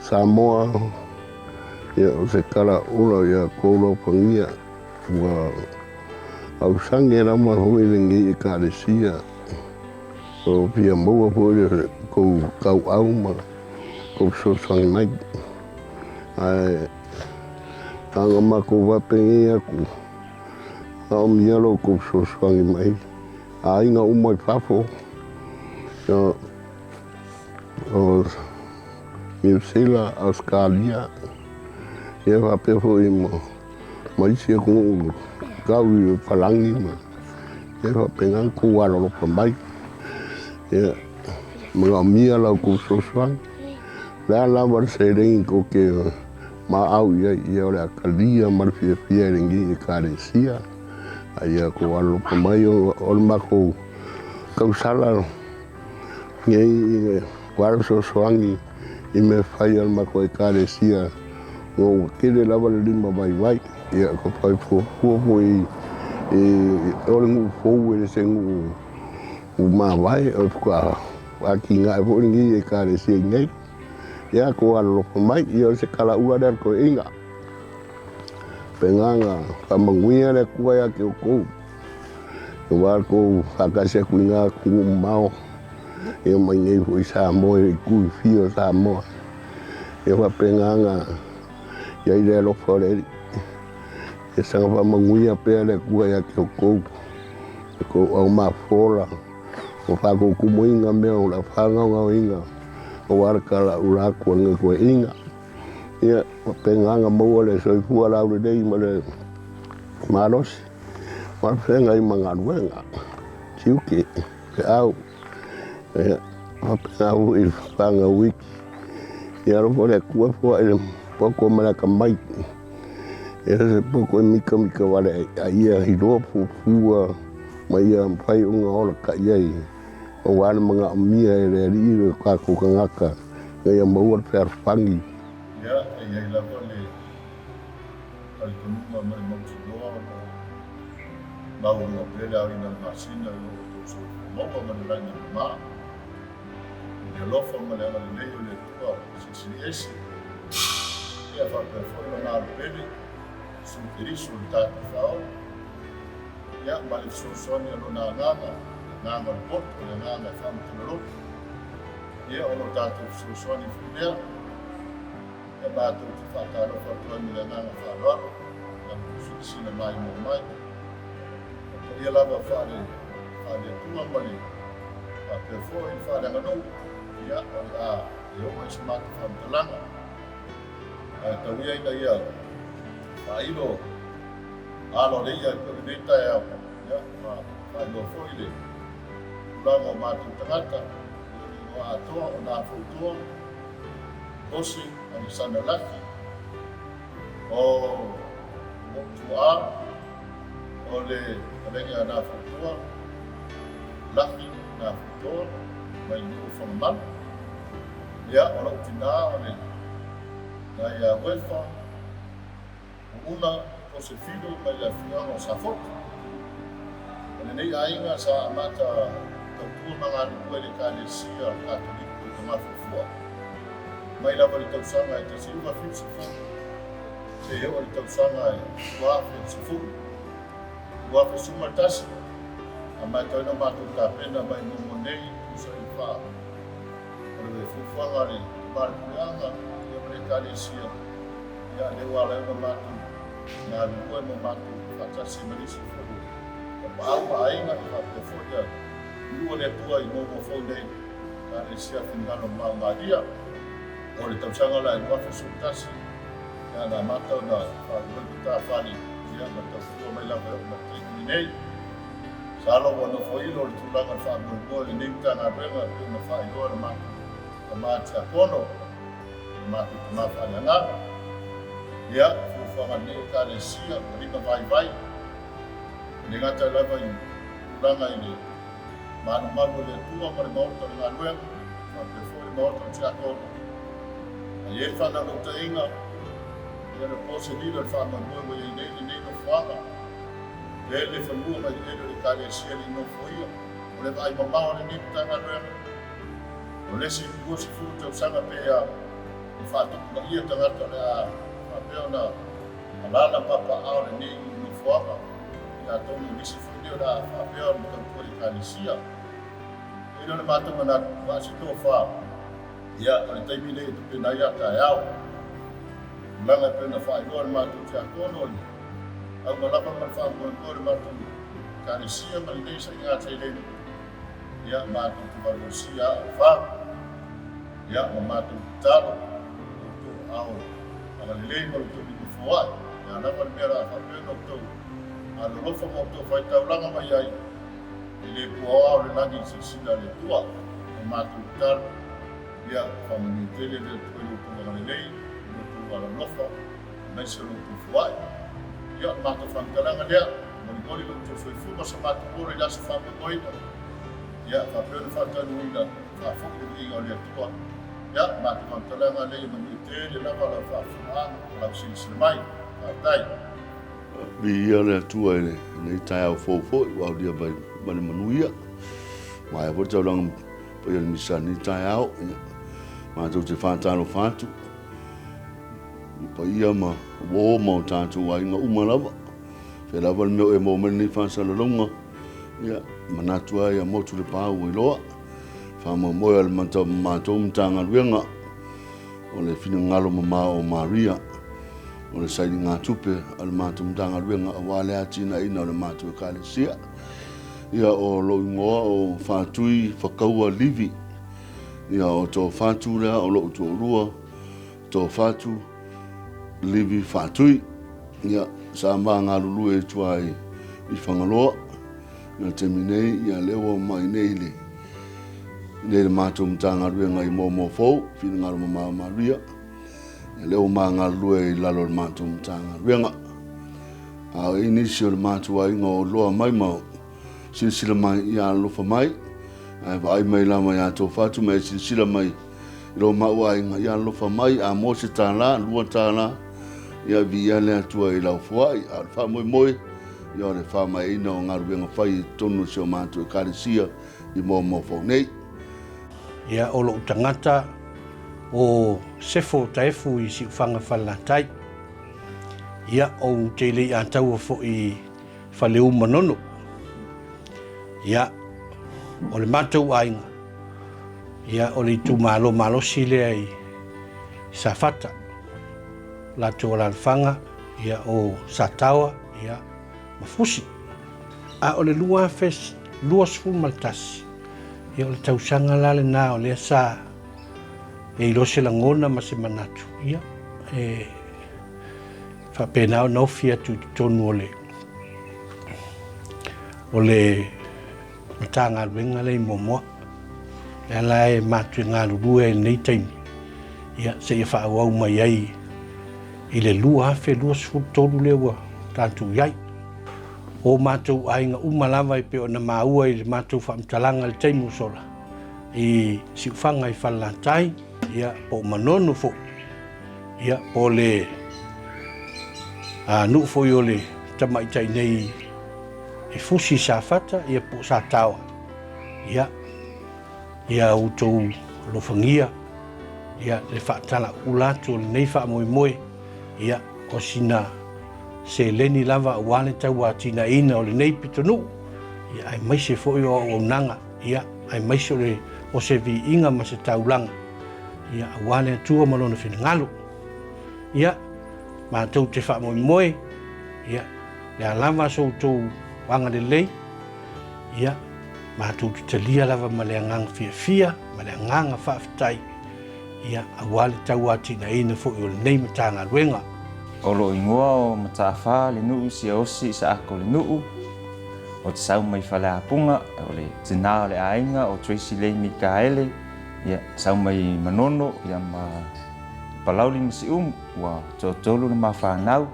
Samoa, ia o se tala ula ia kou lofagia ua ausage lava foi lenei Ekalesia. O fia maua foi le kou tauau ma kou fesoasoani mai. Ae taga matou faapenei atu, maomia lo outou fesoasoani mai aiga uma i fafo, o Niu Sila, Ausetalia, ia faapea foi ma isi atunuu tau i palagi ma ia faapena ona tou alolofa mai. Ia manaomia la outou fesoasoani. O le a lava le seleni tou te maau i ai, ia o le a talia ma le fiafia e lenei Ekalesia. A ia tou alolofa mai o le matou tausala nei aua le fesoasoani i mea fai a le matou Ekalesia ona ua tele lava le lima vaivai. Ia ka fai fuafua foi i o le nuu fou e le se nuu mavae o le faatoa atinae foi lenei Ekalesia i nei. Ia tou alolofa mai, ia o se kalaua lea a le toeaina. Pegana faamanuia le Atua ia te outou. Aua le tou faatasi atu i ngā atunuu mamao, ia mai nei foi i Samoa i itu i fia o Samoa. Ia faapena ona i ai le alofa o le Alii. Ia saga faamanuia pea le Atua ia te outou, le tou aumafola, ma faatutumuina mea o le a faagaogaoina aua le talaula atu a lenei toeaina. Ia faapena ona maua le soifua laulelei ma le malosi ma le feagai ma galuega, tiute, feau. Ia faapena foi i le fanau iki. Ia alofa le Atua foai le poto ma le atamai. Ia se poto e mitamita wale ai, a ia iloa fuafua ma ia mafai ona ola kai ai aua le manaomia e le Alii le tatou tagata ina ia maua le fealofani. Ia, e i ai lava le talitonuga ma le mautinoa o lo o maualuga pea le aoina o le masina i lo outou soifua maua ma le lagi e mama, i le alofa ma le agalelei o le Atua Silisili Ese, ia faapea foi Lona Alo Pele, Iesu Keriso le tatou Faaola, ia ma le fesoasoani a Lona Agaga, le Agaga o le poto, le Agaga e faamatala loto, ia o lo tatou fesoasoani foi lea. Ia matou te faatalofa atu ai ma le agaga faaaloalo i la outou silasila maimoa mai. O paia lava faale faale-Atua ma le faapea foi le faaleaganuu, ia o le a le oo ai se matou faamatalaga. Ae tau ia ina ia faailo alo o le ia i pei o lenei taeao, ia ma faailoa foi le tulaga o matou tagata, ia le igoa atoa o Nafoitua, Jose Alexander Laki, o lou tuaa, o le fetalaiga ia Nafoitua, Laki Nafoitua, mai le nuu o Fagamalo. Ia, o lou tinā o le na ia Uefa Uuna Josefino mai le afioaga o Safotu. O lenei aiga sa amata tautua ma galulue i le Ekalesia Katoliko i Tamafuafua mai lava i le tausaga e 1970 seia oo i le tausaga e 2010. 2011, a matau ina matou tapena mai muamua nei tusa i le faa o le fuafuaga a le Tama le Puleaga ia ma le Ekalesia. Ia, lea ua ala ai ona matou galulue ma matou faatasi ma nisi foi o tapaau ma aiga e faapea foi ia lua le Atua i muamua fou nei Ekalesia Finagalo Mamao Malia. O le tausaga la e 2011, ia na amata ona faaauau matafale ia ma tautua mai lava e oo mai le taimi lenei. Masalo ua nofoilo le tulaga o le faamoemoe o lenei Matagaluega e pei ona faailoa e le matou Tama Tiakono, le matou tama faaleagaga. Ia, fuafuaga a lenei Ekalesia, ua lima vaivai, e le gata lava i tulaga i le malumalu o le Atua ma le Maota o le Galuega, faapea foi le Maota o le Tiakono. A i ai le faanaunautaiga, ia le po se lilo i le faamoemoe ua i ai nei lenei nofoaga. Ele fanua ma eleele o le Ekalesia e le i nofoia. O le vaai mamao a lenei Matagaluega, o le isi 20 tausaga pe a ua faatupulaia tagata o le a faapea ona alaala papaaao i lenei nofoaga, ia atonu o nisi foi nei o le a faapea ona tautua i le Ekalesia. E le o le matou manatu, a o se tofa, ia, o le taimi lenei e tapena ai a taeao. Tulaga e pei ona faailoa e le matou tiakono, o le auga lava ma le faamoemoe o le matou Ekalesia ma lenei saiga seleni, ia, matou te valuvalusia aa o fa, ia, ma matou tatalo i lo outou aao agalelei ma lo outou lima foai, o le a lava le mea o le a faapea ona outou alolofa ma outou faitaulaga mai ai, E le puaoa o le lagi i le silasila a le Atua. O matou tatalo, ia faamanuia tele le Atua i lo outou agalelei, i lo outou alolofa, aemaise o lo outou foai. Ia, o le matou faamatalaga lea, molimoli lo outou soifua ma so matou ola i le aso faamoemoeina. Ia, faapea ona faataunuuina, faafoi le viiga o le Atua. Ia, o le matou faamatalaga lea, ia manuia tele lava lau faafofogaaga ma lau silasila mai. Faafetai. Viia le Atua i lenei taeao fou foi ua aulia mai ma le manuia. Maea foi le taulaga paia o le misa i lenei taeao. Ia, matou te faatalofa atu i paia ma uo ma o tatou aiga uma lava. Fea lava le mea o e maua mai lenei faasalalauga, ia, manatu lava ia motu le pa ua iloa. Faamoemoe a le matou Matagaluega o le finagalo mamao o Maria, o le sailigatupe a le matou Matagaluega aua le atinaeina o le matou Ekalesia. Ia, o lou igoa o Faatui Fakaua Livi. Ia, o Toafatu lea o lou toalua, Toafatu Livi Faatui. Ia, sa ma galulue i tua i Fagaloa. I le taimi nei, ia, lea ua mai nei le nei le matou Matagaluega i Moamoa Fou, finagalo mamao Maria. Ia, lea ua ma galulue i lalo o le matou Matagaluega. A o i nisi o le matou aiga o loa mai ma silasila mai, ia alolofa mai, ae vaai mai lava ia Toafatu ma e silasila mai i lo maua aiga, ia alolofa mai, a mo se $1, $2, ia viia le Atua i lau foai. A o le faamoemoe, ia o le faamaeaina o galuega fai i totonu o si o matou Ekalesia i Moamoa Fou nei. Ia, o lou tagata o Sefo Taefu i Siufaga Falelatai. Ia, ou te lei ataua foi i Faleu Manono. Ia, o le matou aiga, ia, o le itumalo malosi lea i Safata. Latou alaalafaga, ia, o Sataoa, ia, ma Fusi. A o le 2021, ia, o le tausaga la lena o lea sa e iloa se lagona ma se manatu, ia, e faapena ona ofi atu i totonu o le o le Matagaluega lea i Moamoa. Lea la e matou te galulue ai i lenei taimi, ia, seia faaauau mai ai i le 2023 lea ua tatou i ai. O matou aiga uma lava e pei ona maua i le matou faamatalaga i le taimi ua sola, i Siufaga i Falelatai, ia, po o Manono foi, ia, po o le nuu foi o le tamaitai nei e fusi i Safata, ia, po o Sataoa, ia, ia outou alofagia, ia, le faatalaula atu o lenei faamoemoe, ia, o sina seleni lava aua le tauatinaeina o lenei pitonuu, ia, aemaise foi o auaunaga, ia, aemaise o le, o se viiga ma se taulaga, ia, aua le Atua ma Lona finagalo. Ia, matou te faamoemoe, ia, le a lava so outou agalelei, ia, matou te talia lava ma le agaga fiafia, ma le agaga faafetai, ia, aua le tauatinaeina foi o lenei Matagaluega. O lou igoa o Mataafa le nuu Siaosi Isaako le nuu, o te sau mai Faleapuga, o le tina o le aiga o Tracy Lei Mikaele, ia, sau mai Manono, ia, ma Palauli ma Siumu, ua toatolu le ma fanau,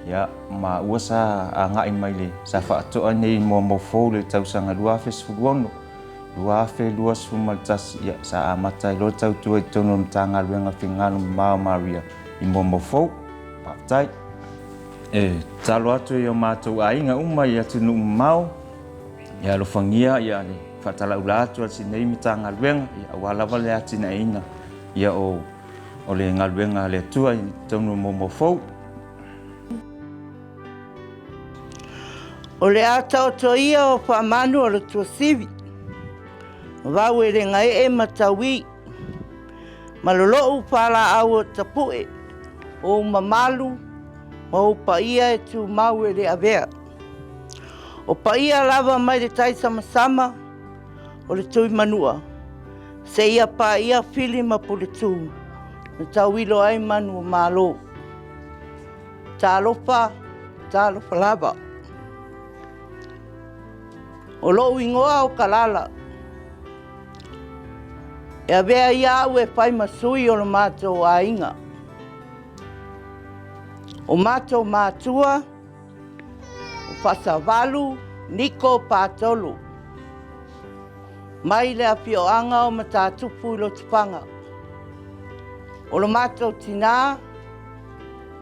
ia, ma ua sa agai mai le sa faatoa nei Moamoa Fou le tausaga 2016. 2021, ia, sa amata ai loa le tautua i totonu o le Matagaluega Finagalo Mamao Maria i Moamoa Fou. Faafetai. E tatalo atu i o matou aiga uma i atunuu mamao, ia alofagia ia le faatalaula atu a si nei Matagaluega, ia aua lava le atinaeina ia o o le galuega a le Atua i totonu o Moamoa Fou. O le a taoto ia o faamanu o le Tuasivi, vau e le gaee ma tauī, ma lolo'u falaau o tapu'e, o ou mamalu ma ou paia e tumau e le avea. O paia lava mai le tai samasama o le Tuimanua, seia paia Fili ma Puletu na tauilo ai manu o Malo. Talofa, talofa lava. O lou igoa o Kalala. E avea ia au e fai ma sui o lo matou aiga. O matou matua, o Fasavalu Niko Patolu, mai le afioaga o Matatupu i Lotofaga. O lo matou tinā,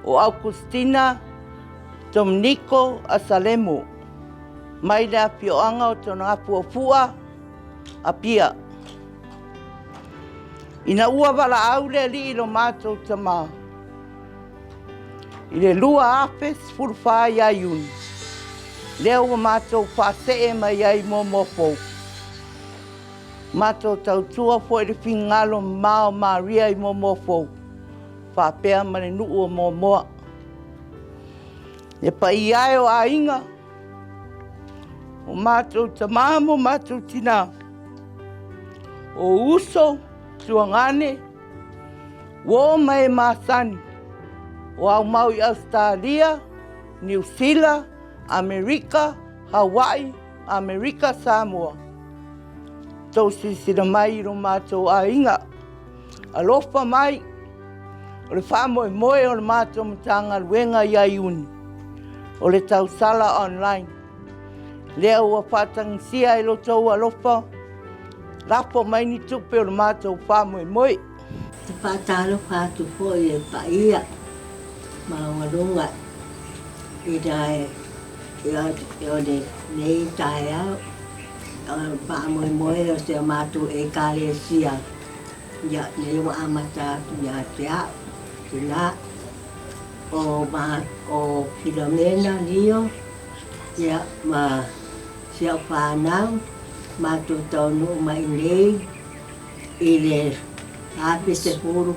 o Augustina Dominiko Asalemo, mai le afioaga o Togafuafua, Apia. Ina ua valaau le Alii i lo matou tama i le 2014 ia Iuni, lea ua matou faasee mai ai i Moamoa Fou. Matou tautua foi i le finagalo mamao o Maria i Moamoa Fou, faapea ma le nuu o Moamoa. Le paia e o aiga, o matou tama ma o matou tinā, o uso, tuagane, uo ma e masani, o aumau i Ausetalia, Niu Sila, Amerika, Hawaii, Amerika, Samoa. Tou silasila mai i lo matou aiga. Alofa mai, o le faamoemoe o le matou Matagaluega ia Iuni, o le tausala online. Lea ua faatagisia i lo outou alofa, lafo mai ni tupe o le matou faamoemoe. Te faatalofa atu foi i le paia maualuga i o lenei taeao, o le faamoemoe o si a matou Ekalesia. Ia, lea ua amata atu ia te au, tina, o, ma, o Filomena Lio, ia, ma si au whānau, mātou taunuu mai nei i le afe 13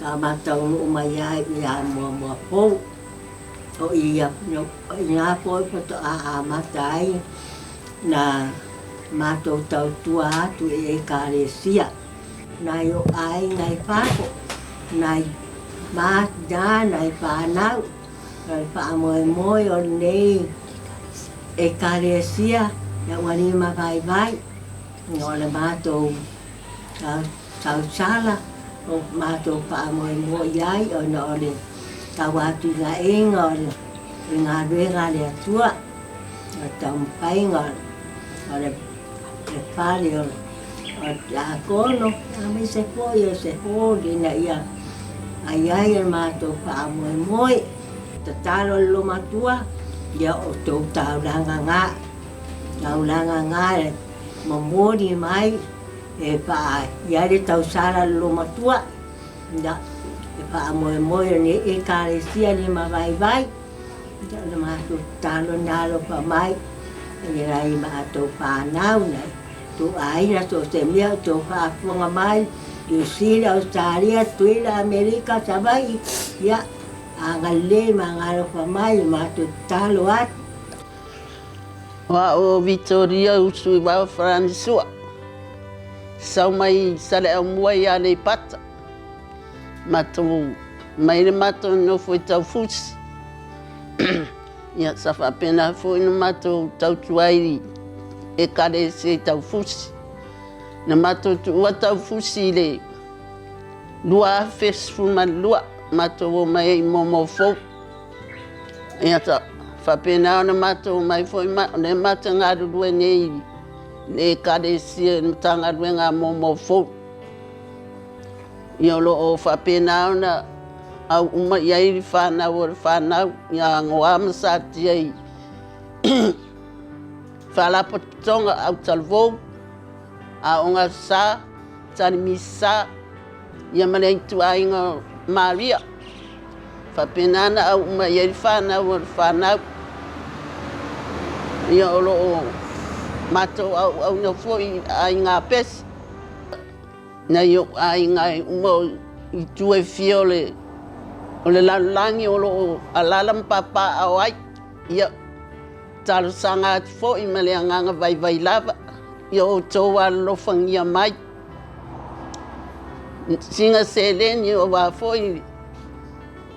ka mataunuu mai ai ia Moamoa Fou. O ia, o ina foi faatoa amata ai na matou tautua atu i Ekalesia, nai o aiga i fafo, nai matina, nai whānau, o le faamoemoe o lenei Ekalesia, ia ua lima vaivai, o le matou tausala o matou faamoemoe i ai ona o le tauatiaeina o le galuega a le Atua, o le taumafaiga o le fale o le tiakono, aemaise foi o se hall ina ia ai ai le matou faamoemoe. Tatalo i le Lomatua, ia o tou taulaga na, taulaga na e momoli mai e faa i ai le tausala le Lomatua, ia e faamoemoe o lenei Ekalesia limavaivai, ia o le matou tatalo lena alofa mai i nai matou fanau, nai tou aiga so o se mea o tou faafofoga mai, Niu Sila, Ausetalia, Tutuila, Amerika, Savaii, ia agalelei ma agalofa mai i le matou tatalo atu. O a'u o Vitoria usu i vao Faranisua, sau mai Saleaaumua i Aleipata. Matou mai le matou nofo i Taufusi. Ia sa faapena foi ona matou tautua ai i Ekalesia i Taufusi. Na matou tuua Taufusi i le 2012, matou omai ai i Moamoa Fou. Ia sa faapena ona matou omai foi ma o lea matou te galulue nei i le Ekalesia i le Matagaluega a Moamoa Fou. Ia o lo o faapena ona au uma i ai le fanau o le fanau ia Goa ma Satia i Faalapotopotoga Autalavou, Aoga Aso Sa, Talimisa, ia ma le ituaiga o Maria. Faapena ona au uma i ai le fanau o le fanau. Ia o lo o matou auauna foi i aiga pesi. Nai ou aiga e uma i itu e fia o le, o le lalolagi o lo o alaala ma papaaao ai. Ia, talosaga atu foi ma le agaga vaivai lava, ia outou alolofagia mai. Sina seleni aua foi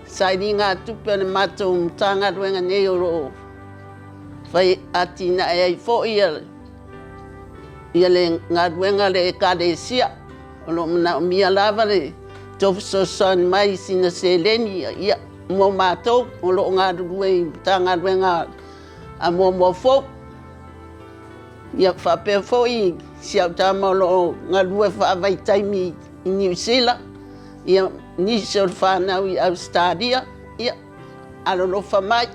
sailiga tupe a le matou Matagaluega nei o lo o fai atinae ai foi ia le galuega a le Ekalesia. O lo o manaomia lava le tou fesoasoani mai i sina seleni ia, mo matou o lo o galulue i Matagaluega a Moamoa Fou. Ia faapea foi si au tama o lo o galue faavaitaimi i Niu Sila, ia nisi o le fanau i Ausetalia, ia alolofa mai,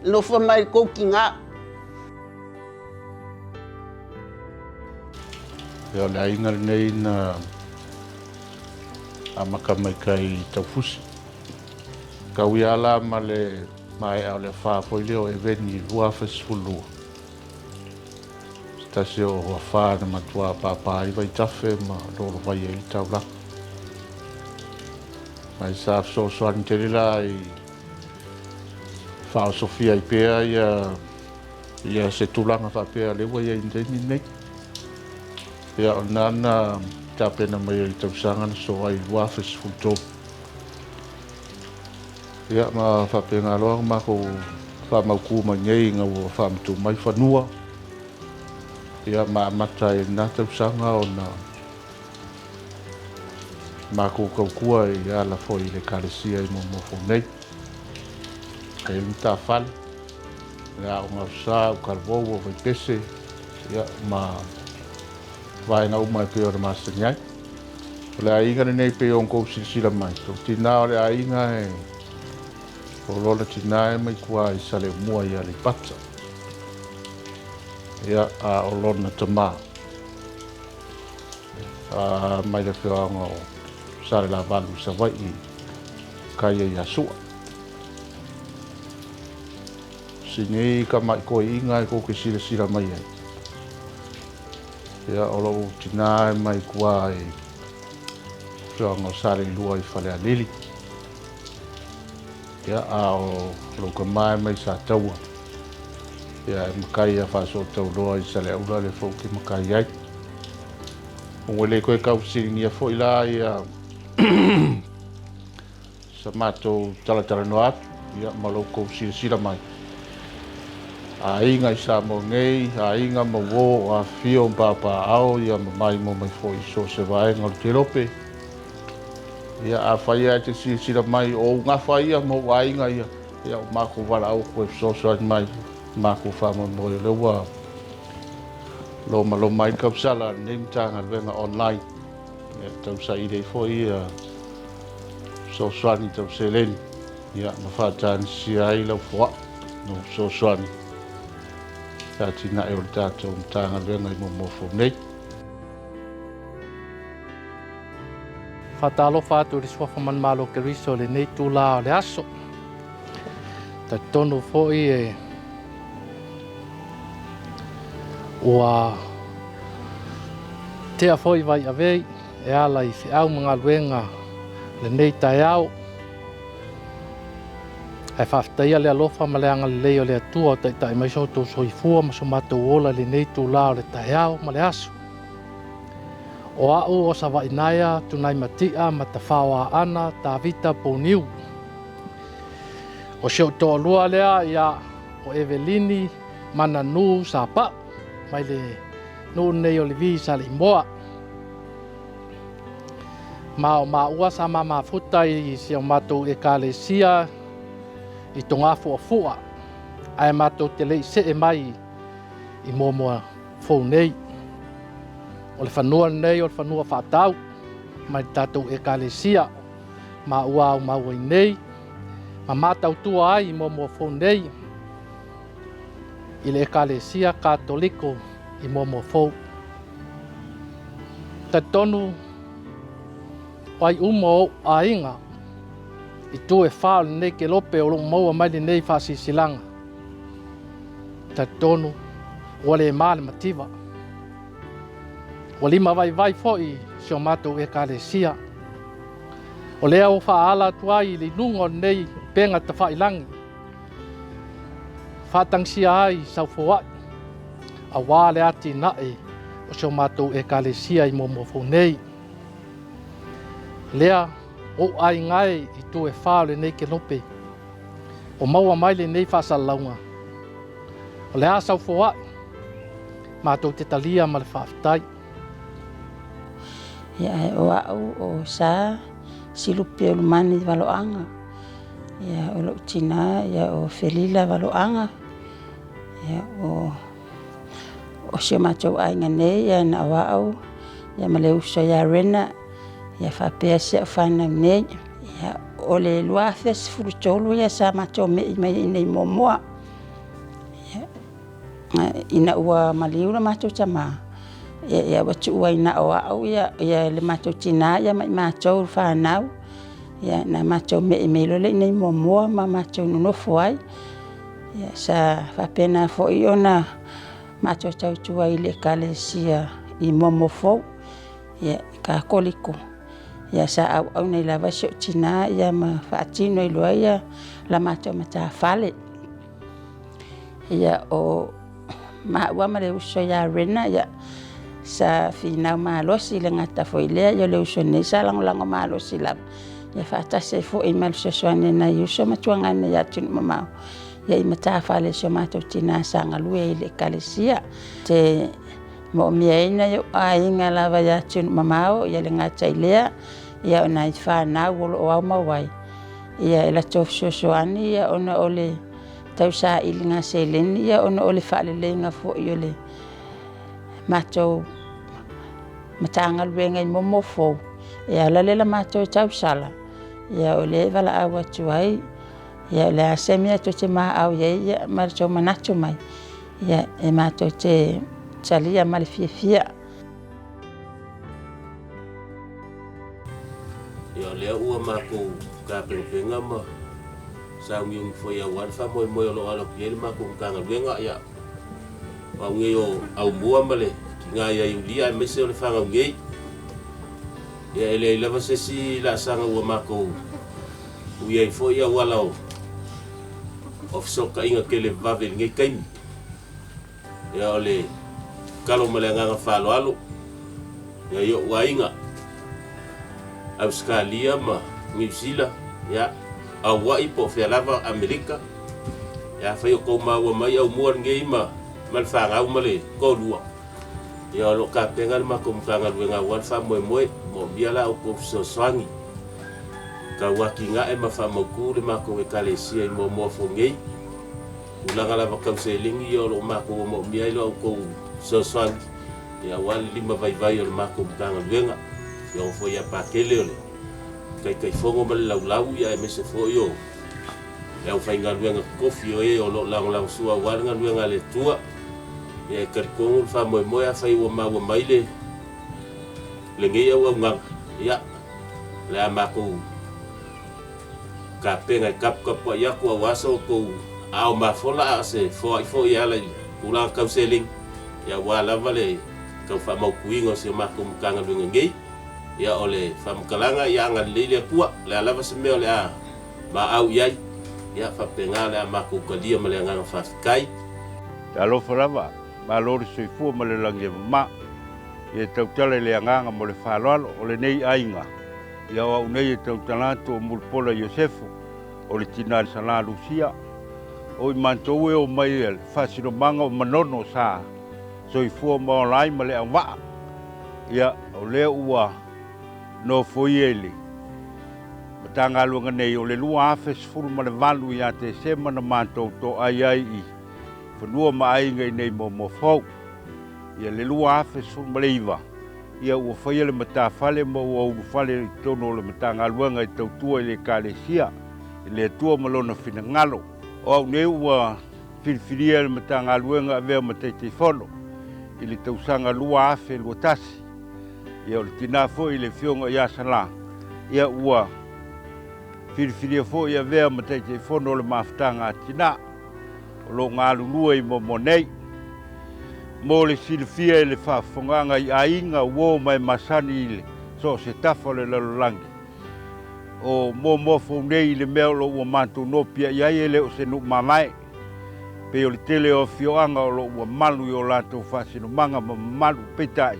alofa mai i le kou tiga. Ia o le aiga lenei na amata mai kai Taufusi. Tau ia la ma le maea o le afa foi lea o Eveni 2012. Se tasi o afa na matua pāpā ai vaitafe ma lolovai ai le taulaga. Mai sa fesoasoani tele la i faaosofia ai pea ia ia se tulaga faapea lea ua i ai i le taimi lenei. Ia o lena na tapena mai ai i le tausaga na soa ai 2013. Ia ma faapena loa ona matou faamautu mai nei ina ua faamatuu mai fanua. Ia ma amata ai i lena tausaga ona matou tautua i ala foi i le Ekalesia i Moamoa nei. E i ai le matafale, le Aoga Aso Sa, o Talavou, o Vaipese, ia ma vaega uma e pei ona masani ai. O le aiga lenei pei ona outou silasila mai, o tina o le aiga e o lona tina e mai tua i Saleumua i Aleipata. Ia, a o lona tamā a mai le afioaga o Salelavalu i Savaii kai ai ia Sua. Si nei tama'i toeaina e tou te silasila mai ai. Ia, o lou tina e mai tua i afioaga o Saleilua i Falealili. Ia, a o lou tama e mai Sataua. Ia, e matai ia Faasootauloa i Saleaula lea foi ou te matai ai. Ua le toe tau fesiligia foi la ia sa matou talatalanoa atu, ia, ma lo outou silasila mai. Aiga i Samoa nei, aiga ma uō o afifio ma papaaao, ia, ma maimoa mai foi i so o se vaega o le Kelope. Ia, afai lava e te silasila mai o ou gafa ia ma ou aiga ia, ia, ua matou valaau atu e fesoasoani mai matou faamoemoe o lea ua lomaloma ai le tausala a lenei Matagaluega online, ia, e tausaili ai foi ia fesoasoani tau seleni, ia, ma faatanisisia ai lau foai no fesoasoani i atinae o le tatou Matagaluega i Moamoa Fou nei. Faatalofa atu i le suafa manumalo o Keriso i lenei itulā o le aso. Talitonu foi e ua tea foi vai avei e ala i feau ma galuega lenei taeao. Ae faafetaia le alofa ma le agalelei o le Atua o taitai mai so outou soifua ma so matou ola i lenei itulā o le taeao ma le aso. O a'u o Sava'inaea Tunaimatia Matafaoaana Tavita Pouniu. O si ou toalua lea ia o Evelini Mananu Sapa'u mai le nuu nei o Levi i Saleimoa. Ma o maua sa mamafuta i si o matou Ekalesia i Togafu'afu'a, ae matou te le i se'e mai i Moamoa Fou nei. O le fanua lenei o le fanua faatau mai le tatou Ekalesia. ma ua aumau ai nei ma matautua ai i Moamoa Fou nei i le Ekalesia Katoliko i Moamoa Fou. Talitonu o ai uma o ou aiga i itu e fā o lenei kelope o loo maua mai lenei faasilasilaga, talitonu ua le ma le mativa, ua lima vaivai foi si o matou Ekalesia. O lea ua faaala atu ai i le iluga o lenei upega tafailagi, faatagisia ai saufoai auā le atinae o si o matou Ekalesia i Moamoa Fou nei. Lea ou aiga e i itu e fā o lenei kelope o maua mai lenei faasalalauga, o le a saufoai matou te talia ma le faafetai. Ia, ae o au o Sa Silupi o Lumani Valoaga. Ia, o lou tinā, ia, o Felila Valoaga. Ia, o si o matou aiga nei, ia, na o au, ia, ma le uso ia Rena, ia, faapea si au whanau nei. Ia, o le 2013, ia, sa matou mei mai i nei Moamoa. Ia, ina ua maliu le matou tamā, ia, ia ua tuu ai na o au, ia, ia le matou tinā, ia, ma i matou whanau, ia, na matou mei mai loa lea i nei Moamoa ma matou nonofo ai. Ia, sa faapena foi ona matou tautua i le Ekalesia i Moamoa Fou, ia, Katoliko. Ia, sa auauna ai lava si ou tinā, ia, ma faatino ai loa ia la matou matafale. Ia, o maua ma le uso ia Rena, ia, sa finau malosi le gata foi lea, ia o le uso nei sa lagolago malosi lava, ia faatasi ai foi ma le fesoasoani a nai uso ma tuagane i atunuu mamao, ia i matafale a si o matou tinā sa galue ai i le Ekalesia. Te moomiaina i ou aiga lava i atunuu mamao, ia le gata i lea, ia o nai fanau o loo aumau ai, ia e latou fesoasoani, ia ona o le tausailiga seleni, ia ona o le faaleleiga foi o le matou Matagaluega i Moamoa Fou, e ala lea la matou tausala, ia o lea e valaau atu ai, ia o le a se mea tou te maau i ai, ia ma le tou manatu mai, ia e matou te talia ma le fiafia. Ia o lea ua matou tapenapena ma sauniuni foi aua le faamoemoe o lo o alo atu i ai le matou Matagaluega. Ia, o au nei o Aumua ma le tina ia Iulia aemaise o le fanau nei. Ia e leai lava se isi laasaga ua matou ui ai foi auala o fesootaiga televavave i lenei taimi. Ia o le tatalo ma le agaga faaaloalo ia i o'u aiga, Ausetalia ma Niu Sila, ia Aua'i po o fea lava Amerika, ia afai o tou maua mai aumua lenei ma le fanau ma le toalua, ia o lo o tapena le matou Matagaluega aua le faamoemoe, moomia la outou fesoasoani tau atinae ma faamautu le matou Ekalesia i Moamoa Fou nei. Tulaga lava tau seleni ia o lo o matou moomia ai lo outou fesoasoani ia aua le lima vaivai o le matou Matagaluega. Afioga foi ia Patele o le Taitaifono ma le Laulau ia aemaise foi o le aufaigaluega totofi o e o lo o lagolagosua aua le galuega a le Atua. Ia e talitonu le faamoemoe afai ua maua mai le lenei auaunaga, ia o le a matou tapena e taputapuai atu aua so outou aao mafola a o se foai foi e ala i tulaga tau seleni, ia aua lava le tau faamautuina o si o matou Matagaluega nei. Ia o le faamatalaga, ia agalelei le Atua, o le a lava se mea o le a maau i ai, ia faapena o le a matou talia ma le agaga faafetai. Talofa lava, malo le soifua ma le lagi e mama. Ia e tautala i le agaga mo le faaaloalo o lenei aiga. Ia o au nei e tautala atu o Mulipola Iosefo, o le tina Salā Lusia. O i matou e o mai e le faasinomaga o Manono sa soifua ma ola ai ma le auvaa. Ia, o lea ua nofoia i le Matagaluega nei o le 2018 ia Tesema na matou toai ai i fanua ma aiga i nei Moamoa Fou. Ia le 2019, Ia ua faia le matafale ma ua ulufale i totonu o le Matagaluega e tautua i le Ekalesia, i le Atua ma Lona finagalo. O au nei ua filifilia e le Matagaluega avea ma Taitaifono i le tausaga 2021. Ia o le tina foi i le Afioga ia Salã, ia ua filifilia foi avea ma Taitaifono o le Mafutaga a Tina o lo o galulue i Moamoa nei. Mo le silafia e le faafofogaaga i aiga, uo ma e masani i le so o se tafa o le lalolagi, o Moamoa fou nei i le mea o lo o ua matou nopia i ai e le o se nuu mamae. Pei o le tele o afioaga o lo o ua malu i o latou faasinomaga ma mamalu, peitai,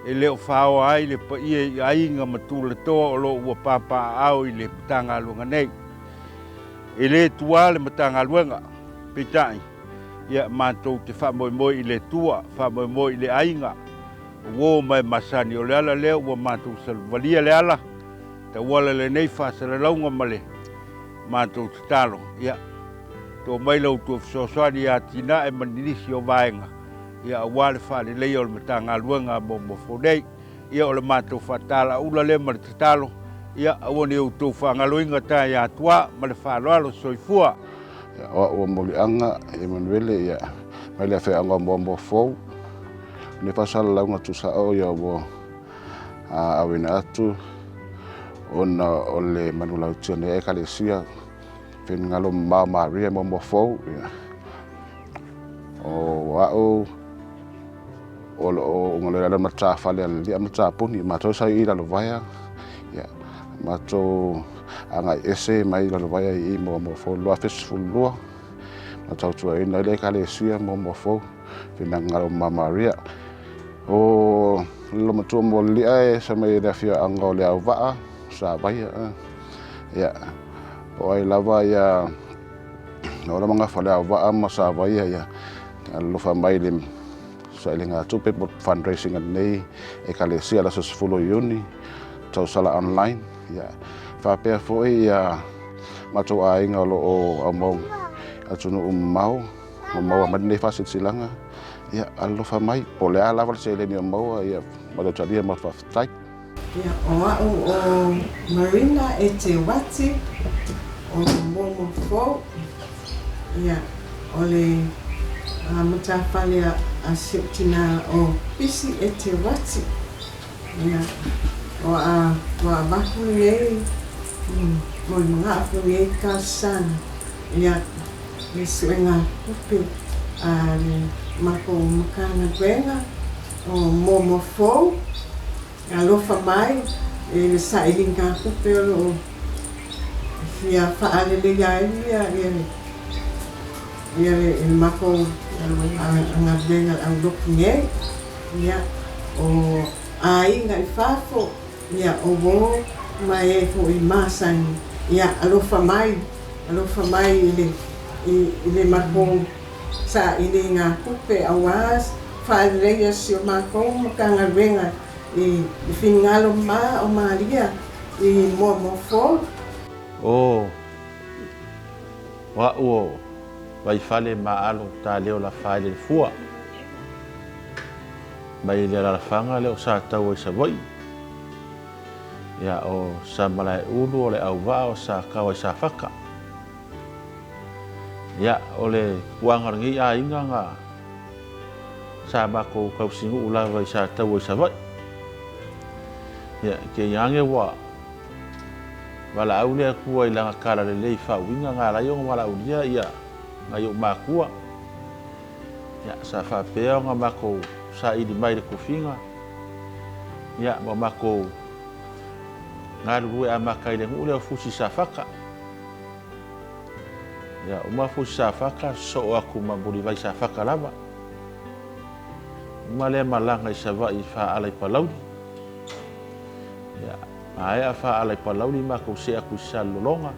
e le o faoa ai le paia i aiga ma tulatoa o lo o ua papaaao i le Matagaluega nei. E le tuā le Matagaluega, peitai, ia matou te faamoemoe i le Atua, faamoemoe i le aiga, uo ma e masani. O le ala lea ua matou salvalia le ala, tauala lenei faasalalauga ma le matou tatalo. Ia, to mai la outou fesoasoani i atinae ma nisi o vaega, ia aua le faaleleia o le Matagaluega a Moamoa nei. Ia o le matou faatalaula lea ma le tatalo, ia aua ne i outou faagaloina ta ia Atuā ma le faaaloalo. Soifua. Ia, o a'u o Moliaga Emanuele, ia, mai le afioaga o Moamoa Fou, lenei faasalalauga tuusa'o, ia, ua auina atu ona o le manulauti o lenei Ekalesia Finagalo Mamao Maria Moamoa Fou. Ia, o a'u o lo o ugalelala matafale a le lia matapuni matou sa i Lalovaea, ia matou agai ese mai Lalovaea i Moamoa Fou 2012 ma tautuaina ai le Ekalesia Moamoa Fou Finagalo ma Maria. O le matua mo le lia e sa mai le afioaga o le Auvaa Savaia, ia o ai lava ia o la magafa le Auvaa ma Savaia, ia alofa mai le sailiga tupe po fundraising a lenei Ekalesia le aso 10 o Iuni tausala online. Ia faapea foi ia matou aiga o lo o aumau atunuu mamao ma maua mai lenei faasilasilaga, ia alofa mai po o le a lava le seleni o maua, ia matou talia ma faafetai. Ia, o a'u o Marina e te Wati o Momo Fou. Ia, o le matafale a si o'u tinā o Pisi e te Wati. Ia, o a ua avaku lenei mo le maga'a foi ai talosaga, ia, le suega tupe a le matou Matagaluega o Momo Fou. E alofa mai i le sailiga tupe o lo o fia faaleleia ai ia ia le matou galuega le aulotu nei. Ia, o aiga i fafo, ia, o uo ma e foi masani, ia, alofa mai, alofa mai i le i le matou sailiga tupe aua faaleleia si o matou Matagaluega i finagalo ma o Maria i Moamoa Fou. O a'u o Vaifale ma Alo Taleo Lafaele le Fua mai le alalafaga lea o Sataua i Savaii, ia o Samalaeulu o le Auvaa o Sakawa i Safata. Ia, o le puaga o lenei aiga na sa matou tausinuu lava i Sataua i Savaii. Ia, kei age ua valaau le Atua i lana tala lelei faauiga na ala ai ona valaaulia ia nai ou matua. Ia, sa faapea ona matou saili mai le tofiga, ia, ma matou galulue amata i le nuu lea o Fusi Safata. Ia, uma Fusi Safata, sosoo atu ma Mulivai Safata lava. Uma lea malaga i Savaii i Faaala i Palauli. Ia, maea Faaala i Palauli, matou see atu i Salelologa.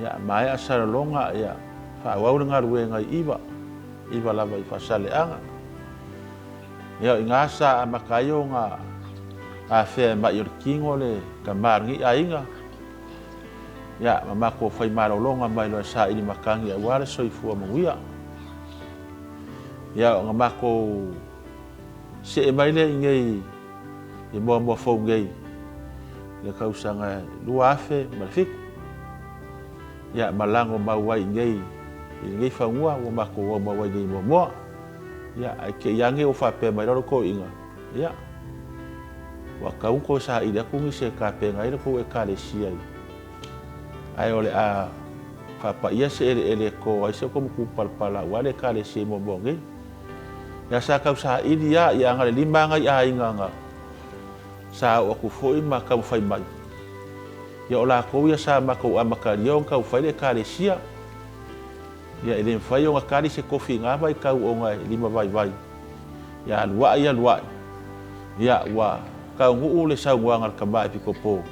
Ia, maea Salelologa, ia, faaauau le galuega i Iva, Iva lava i Faasaleaga. Ia, o i ina sa amata ai ona afea e mai o le tino le tama o lenei aiga. Ia, ma matou fai malologa mai loa e saili matagi aua le soifua manuia. Ia, ona matou Se'e mai lea iinei i Moamoa Fou nei i le tausaga e 2007. Ia, ma lago mau ai iinei i lenei fanua ua matou aumau ai nei i Moamoa. Ia, ae te i ane ua faapea mai loa le toeaina, ia, ua tatau ona toe saili atu nisi e tapena ai le tou Ekalesia i ae o le a faapaia se eleele e to ai se tou matupalapala aua le Ekalesia i Moamoa nei. Ia sa tau saili lava, ia ana le lima lava nai aiga na sa oo atu foi ma taumafai mai. Ia o latou ia sa matou amatalia ona taumafai le Ekalesia. Ia e le mafai ona tali se tofi i na vaitau ona e lima vaivai. Ia alu ae alu ae. Ia ua taunuu le saunoaga a le tama epikopo.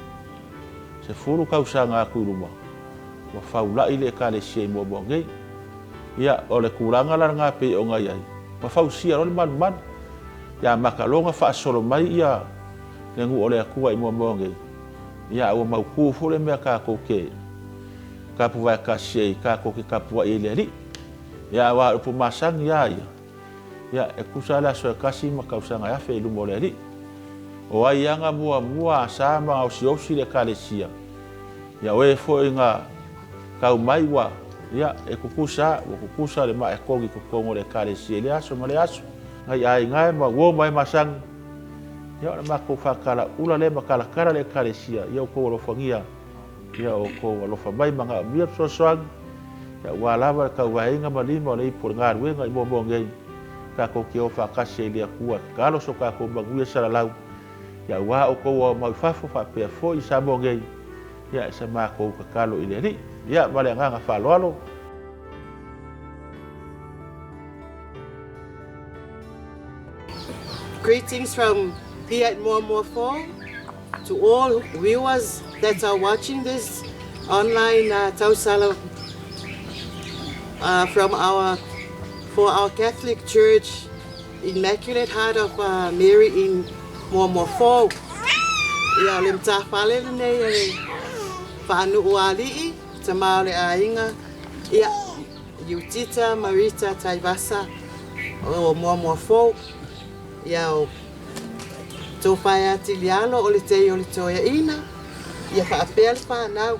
10 tausaga atu i luma, ua faula'i le Ekalesia i Moamoa nei. Ia, o le tulaga la lena pei ona i ai, ua fausia loa le malumalu. Ia amata loa ona faasolo mai ia le nuu o le Atua i Moamoa nei. Ia, a ua mautu foi le mea tatou te tapuvae tasi ai, tatou te tapuai ai i le Alii. Ia, aua o le upu masani lava ia, ia, e tusa le aso e tasi ma tausaga e afe i luma o le Alii. O ai lava na muamua asa ma gaosiosi le Ekalesia, ia o e foi na tau mai ua, ia, e tutusa, ua tutusa le maa e togi i totonu o le Ekalesia i lea aso ma lea aso. Nai aiga e ma uo ma e masani, ia o le matou faatalaula lea ma talatala le Ekalesia, ia outou alofagia, ia outou alofa mai manaomia le fesoasoani, ia aua lava le tauvaeina ma lima o le ipu o le galuega i Moamoa nei, tatou te o faatasi ai i le Atua e tatalo so tatou manuia salalau, ia aua outou ao mau i fafo faapea foi i Samoa nei, ia e sa matou tatalo i le Alii. Ia ma le agaga faaaloalo. Greetings from here at Moamoa Fou to all viewers that are watching this online Tausala from our for our Catholic Church Immaculate Heart of Mary in Moamoa Fou. Ia o le matafale lenei e le faanuu ali'i, tama o le aiga, ia Iutita Marita Taivasa o Moamoa Fou. Ia o Tofae Atilialo o le tei o le toeaina, ia faapea le fanau.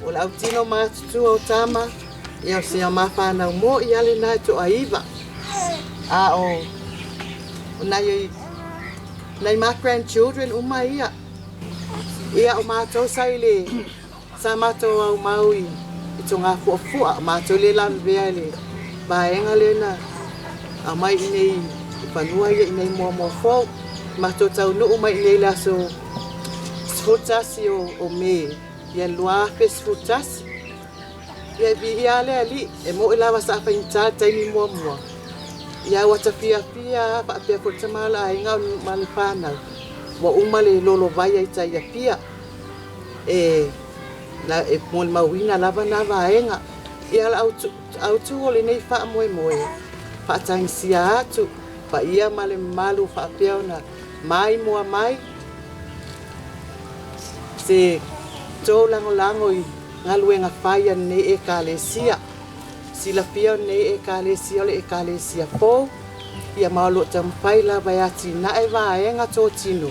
O le autino matutua o tama, ia o sia mafanau mo i ale na e toaiva. A o nai nai ma grandchildren uma ia. Ia o mātou sa i le sa mātou au mau i i tō ngā fuafua, o mātou le lavevea i le vaega lena a mai i nei i fanua ia i nei Moamoa Fou. Mātou taunuu mai i nei le aso 11 o Me, ia 2011. Ia vi ia le ali, e mo i lava sa whaingita le taimi muamua. Ia ua tafiafia faapea foi le tama o le aiga ma le whanau. Ua uma le lolo vai ai tai apia. E na e molimauina lava na vaega. Ia le autu o lenei faamoemoe, faatagisia atu, paia ma le mamalu faapea ona maimoa mai se tou lagolago i galuega fai a lenei Ekalesia. Silafia o lenei Ekalesia o le Ekalesia fou, ia ma o loo taumafai lava e atinae vaega totino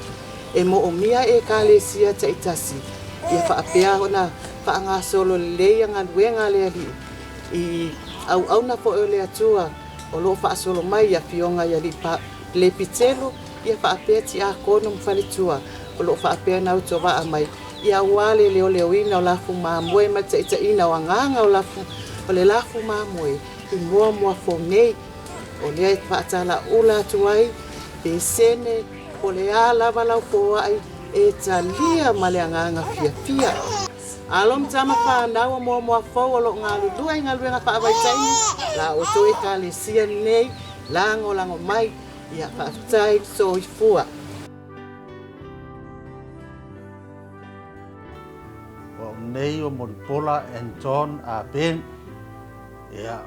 e moomia Ekalesia taitasi, ia faapea ona faagasolo lelei galuega a le Alii i auauna foi o le Atua o loo faasolo mai i afioga i alii lepitelo, ia faapea tiakono ma faletua o loo faapea na autovaa mai, ia aua le leoleoina o lafu mamoe ma le taitaiina o agaga o lafu o le lafu mamoe i Moamoa Fou nei. O lea e faatalaula atu ai pesene po le a lava lau foai e talia ma le agaga fiafia. Alo ma tama whanau o Moamoa Fou o loo galulue i galuega faavaitaimi la outou Ekalesia nei lagolago mai, ia faafetai soifua. O au nei o Molipola Anton a Ben, ia,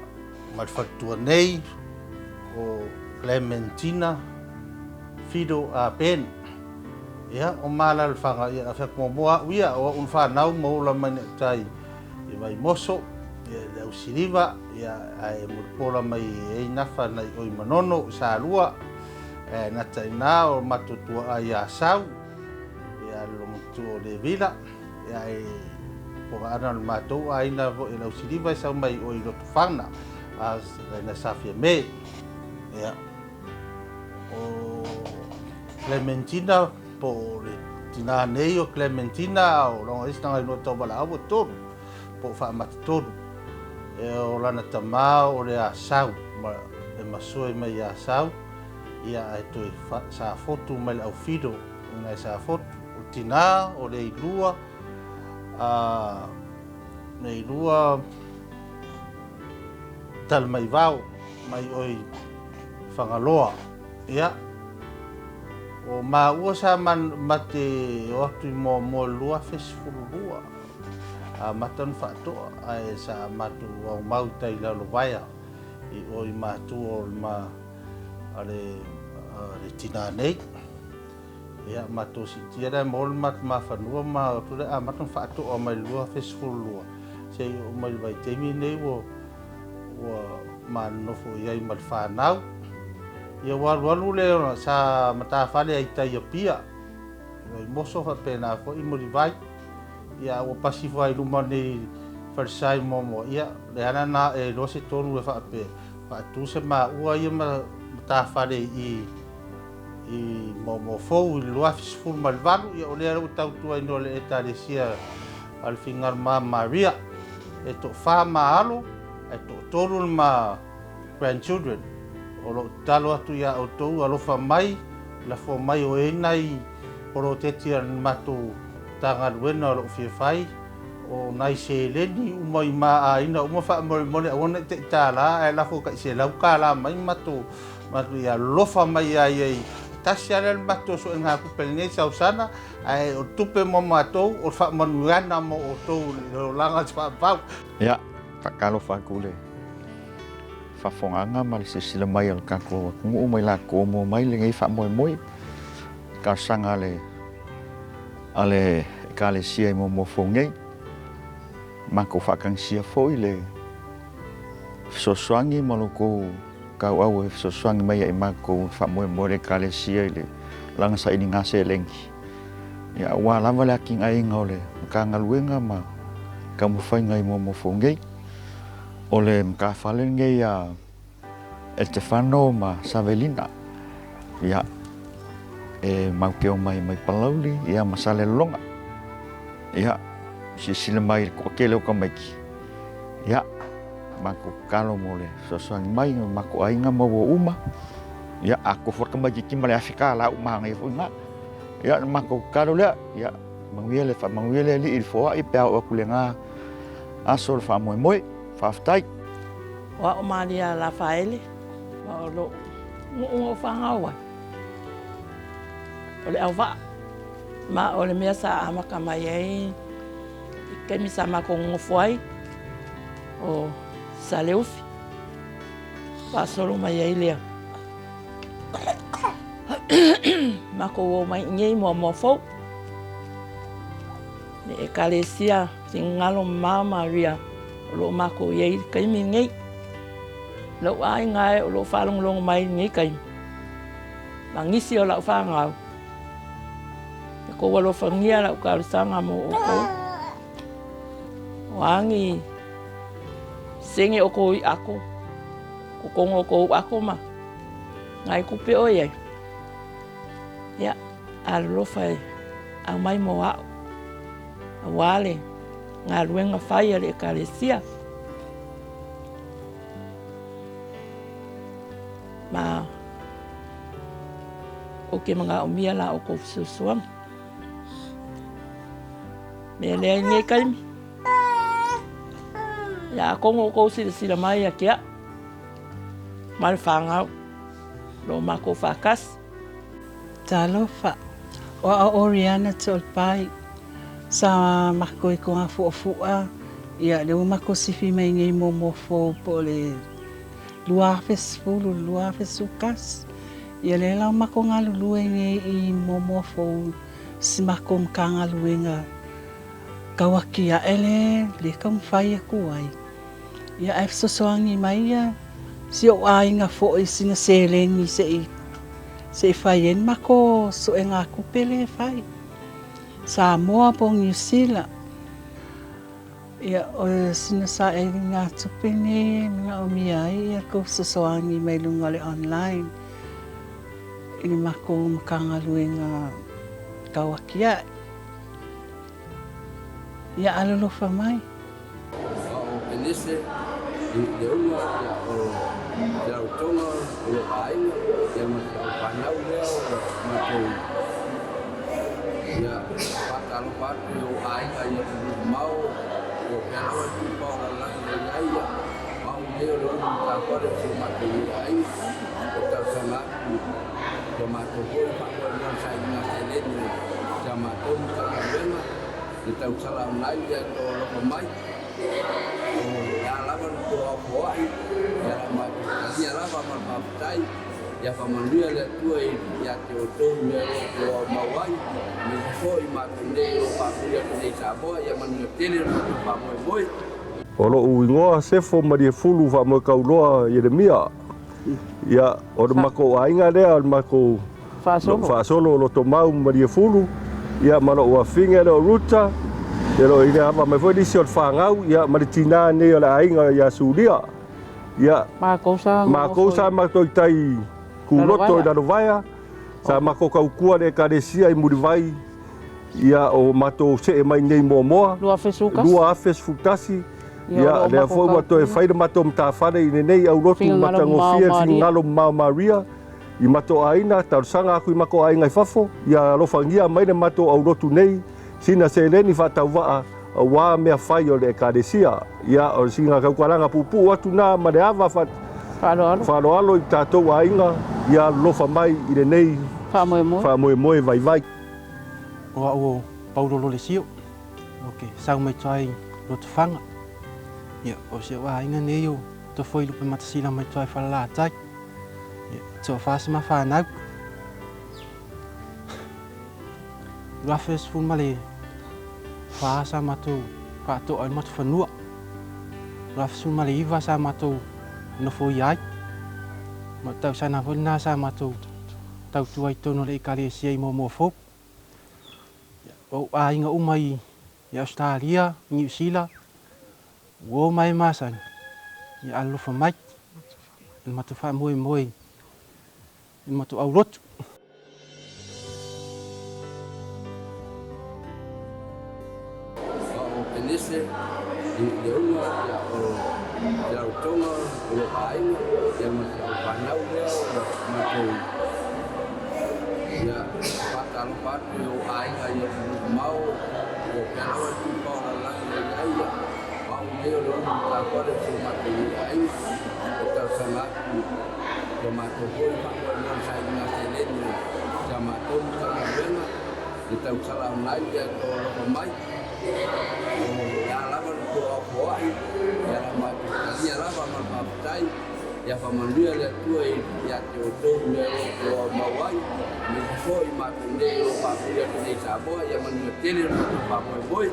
ma le faletua nei o Clementina Fido a Ben. Ia, o maalaalafaga, ia, na fai atu muamua a'u ia, o a'u na fanau ma ola mai nei tai i Vaimoso, ia, i le ausiliva, ia, ae Molipola mai e ai nafa nai oi Manono i Salua. Ae nata i ina o matou tuaa ia Sau, ia le loomatua o Levila, ia e pogaana o le matou aiga foi e Lausiliva e sau mai i Lotofaga, a ina sa Fiame. Ia, o Clementina po o le tinā nei o Clementina o lona isi na iloa tauvalaau e tolu po o faamatatolu. E o lana tamā o le Asau ma e masoe mai ia Asau, ia ae toe safotu mai le aufido ina e safotu. O le tinā o le ilua a le ilua Talamaivao mai oi Fagaloa. Ia, o maua sa mate o atu i Moamoa i le 2012, amata ona faatoa, ae sa matou aumau i tai Lalovaea i o i matua o le ma a le tinā nei. Ia, matou siitia lea mo le matou mafanua ma o atu lea amata ona faatoa mai le 2012 seia oo mai le vaitaimi lenei ua ua manonofo i ai ma le fanau. Ia ua alualu le ona sa matafale ai tai Apia, i Vaimoso faapena foi i Mulivai. Ia ua pasi foi i luma nei falesai moamoa, ia le ana na e iloa se tonu e faapea, faatu se maua ia ma matafale i i Moamoa Fou i le 2018, ia o lea ua tautuaina o le Ekalesia a le Fingal ma Maria. E toafa ma alo, ae toatolu le ma grandchildren. O loo tatalo atu ia outou alofa mai, lafo mai o e nai poloketi a le matou Matagaluega o loo fia fai, o nai seleni uma i ma aiga uma faamolemole aua ne i tai $1 ae lafo tai $100 mai matou ia alofa mai ia ia i tasi lava lea le matou suega tupe i lenei sausana, ae o tupe mo matou o le faamanuiaga mo outou i le olaga faavavau. Ia, faatalofa atu i le faafofogaaga ma le silasila mai a le tatou atunuu mai latou mo mai lenei faamoemoe talosaga a le a le Ekalesia i Moamoa Fou nei. Matou faatagisia foi le fesoasoani ma lo outou tauau e fesoasoani mai ia i matou i faamoemoe le Ekalesia i le laga sailiga seleni. Ia, aua lava le atinaeina o le Matagaluega ma taumafaiga i Moamoa Fou nei. O le matafale lenei a Etefano ma Savelina, ia, e mau te omai mai Palauli, ia, ma Salelologa. Ia, silasila mai i le toatele o tamaiti, ia, matou tatalo mo le fesoasoani mai no matou aiga ma ua uma. Ia, a tofu le tamaitiiti ma le $1000 ua manaia foi lena. Ia, o le matou tatalo lea, ia, manuia le, faamanuia le Alii i le foai pe a oo atu i lena aso o le faamoemoe. Faafetai. O a'u Malia Lafaele, ma o lo'u nu'u na ou fagau ai, o le auvaa. Ma o le mea sa amata mai ai i taimi sa matou nonofo ai, o Saleufi, faasolo mai ai lea. Matou o mai i inei Moamoa Fou, le Ekalesia Finagalo Mamao Maria o lo o matou i ai i le taimi lenei. Lou aiga e o lo o faalogologo mai i lenei taimi, ma nisi o lau fanau, e kou alofagia lau talosaga mo outou. O a ni sene o kou i ako, kokogo o kou ako ma nai tupe o i ai, ia, alolofa e aumai mo a'u, auā le galuega fai a le Ekalesia. Ma ou te manaomia la outou fesoasoani. Mea lea i lenei taimi. Ia atonu o outou silasila mai ia te a'u ma le fanau o lo o matou faatasi. Talofa, o a'u o Riana Toalepai, sa matou i Togafu'afu'a, ia lea ua matou sifi mai nei Moamoa Fou po o le 2010 2011. Ia lea la ua matou galulue nei i Moamoa Fou si matou Matagaluega tau atia'e le le taumafai atu ai. Ia ae fesoasoani mai ia si ou aiga foi i sina seleni se i Se i fai ai le matou suegatupe lea e fai. Samoa po o Niu Sila. Ia, o sina sailiga tupe lenei e manaomia ai ia le tou fesoasoani mai luga o le online i le matou Matagaluega tau atiae. Ia alolofa mai. O Penese i le uga ia o te lautoga o lo aiga ia ma te whanau lea o matou ia whakalofa atu i o aiga ia te mau o pea lawa tupa o lalagi le iai ia au nei o le ulu matafale o si o matou i aiga o tausaga atu ia matou foi faamoemoe sailiga seleni ia matou Matagaluega le tausala online ia to alofa mai o le a lava le tou aofoai ia la matou talia lava ma le faafetai ia faamanuia le Atua ia te outou i mea o lo o mau ai me se foi matou nei o lo o faafoi atu nei i Samoa ia manuia tele le matou faamoemoe. O lo'u igoa Sefo Maliefulu Faamoekauloa Ieremia. Ia, o le matou aiga lea, o le matou Faasolo. Faasolo o Lotomau Maliefulu, ia ma lo'u afine lea o Ruta, ia lo i ava mai foi nisi o le fanau, ia ma le tinā nei o le aiga ia Sulia. Ia, Matou sa matou sa matou i tai kuloto i Lalovaea, sa matou tautua le ekalesia i Mulivai, ia o matou see mai nei muamua. 2011. 2011. Ia, Ia, o lo o lea matou foi ua toe tautua. fai le matou matafale i lenei aulotu Finagalo matagofie mamao Maria. finagalo mamao Maria i matou aiga, talosaga atu i matou aiga i fafo, ia alofagia mai le matou aulotu nei, sina seleni faatauvaa auā mea fai o le ekalesia. Ia, o le sina tautalaga puupuu atu nā ma le ava Faaaloalo. faaaloalo i tatou aiga, ia alolofa mai i lenei Faamoemoe. faamoemoe vaivai. O au o Paulo Lole Sio, o ke sau mai toai Lotofaga. Ia, o si au aiga nei o tofoi Lupematasila mai toai Falelatai. Ia, toafa si mafanau. 2014 sa matou faato'a i le matufanua. 2019 sa matou nofoia ai. Ma o le tausaga foi lenā sa matou tautua i totonu o le ekalesia i muamua fou. O ou aiga uma i Ausetalia, Niu Sila, uō ma e masani, ia alolofa mai i le matou faamoemoe i le matou aulotu. O Penese i le uga ia o te lautoga o lo aiga ia ma te whanau lea o matou ia whakalofa atu i o aiga ia mau o pea lawa tupa o lalagi le iai ia au nei o le ulu matafale o si o matou i aiga o tausaga atu ia matou foi faamoemoe sailiga seleni ia matou Matagaluega le tausala online ia to alofa mai o le a lava le tou aofoai ia la matou talia lava ma le faafetai ia faamanuia le Atua ia te outou i mea o lo o mau ai me se foi matou nei o lo o faafoi atu nei i Samoa ia manuia tele le matou faamoemoe.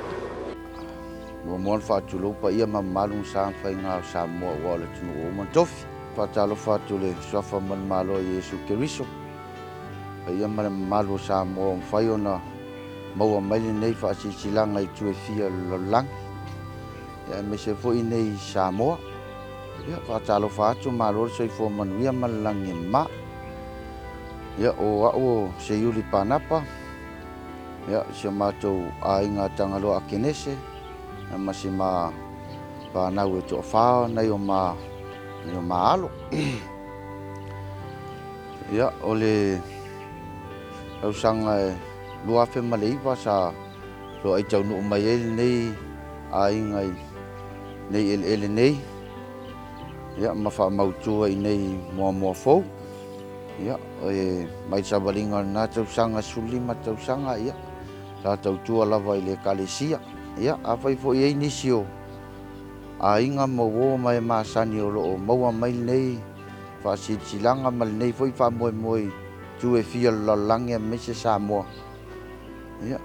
Muamua ona faatulou paia ma mamalu ma sa ma faiga o Samoa ua o le atunuu ua uma ona tofi. Faatalofa atu i le suafa ma le Malo o Iesu Keriso. Paia ma le mamalu o Samoa ua mafai ona maua mai lenei faasilasilaga i itu e fia o le lalolagi, ia aemaise foi nei Samoa. Ia, faatalofa atu, malo le soifua manuia ma le lagi e mama. Ia, o au o Seiuli Panapa, ia, si o matou aiga Tagaloa Akenese, ia ma si ma whanau e toawhā nei o ma, nei o ma alo. Ia, o le tausaga e 2009 sa lo ai taunuu mai ai lenei aiga i nei eleele nei, ia, ma faamautua i nei muamua fou. Ia, e mai savaliga o lena tausaga 15 tausaga, ia, sa tautua lava i le ekalesia. Ia, afai foi ai nisi o aiga ma uō ma e masani o loo maua mai lenei faasilasilaga ma lenei foi faamoemoe i itu e fia o le lalolagi aemaise Samoa. Ia,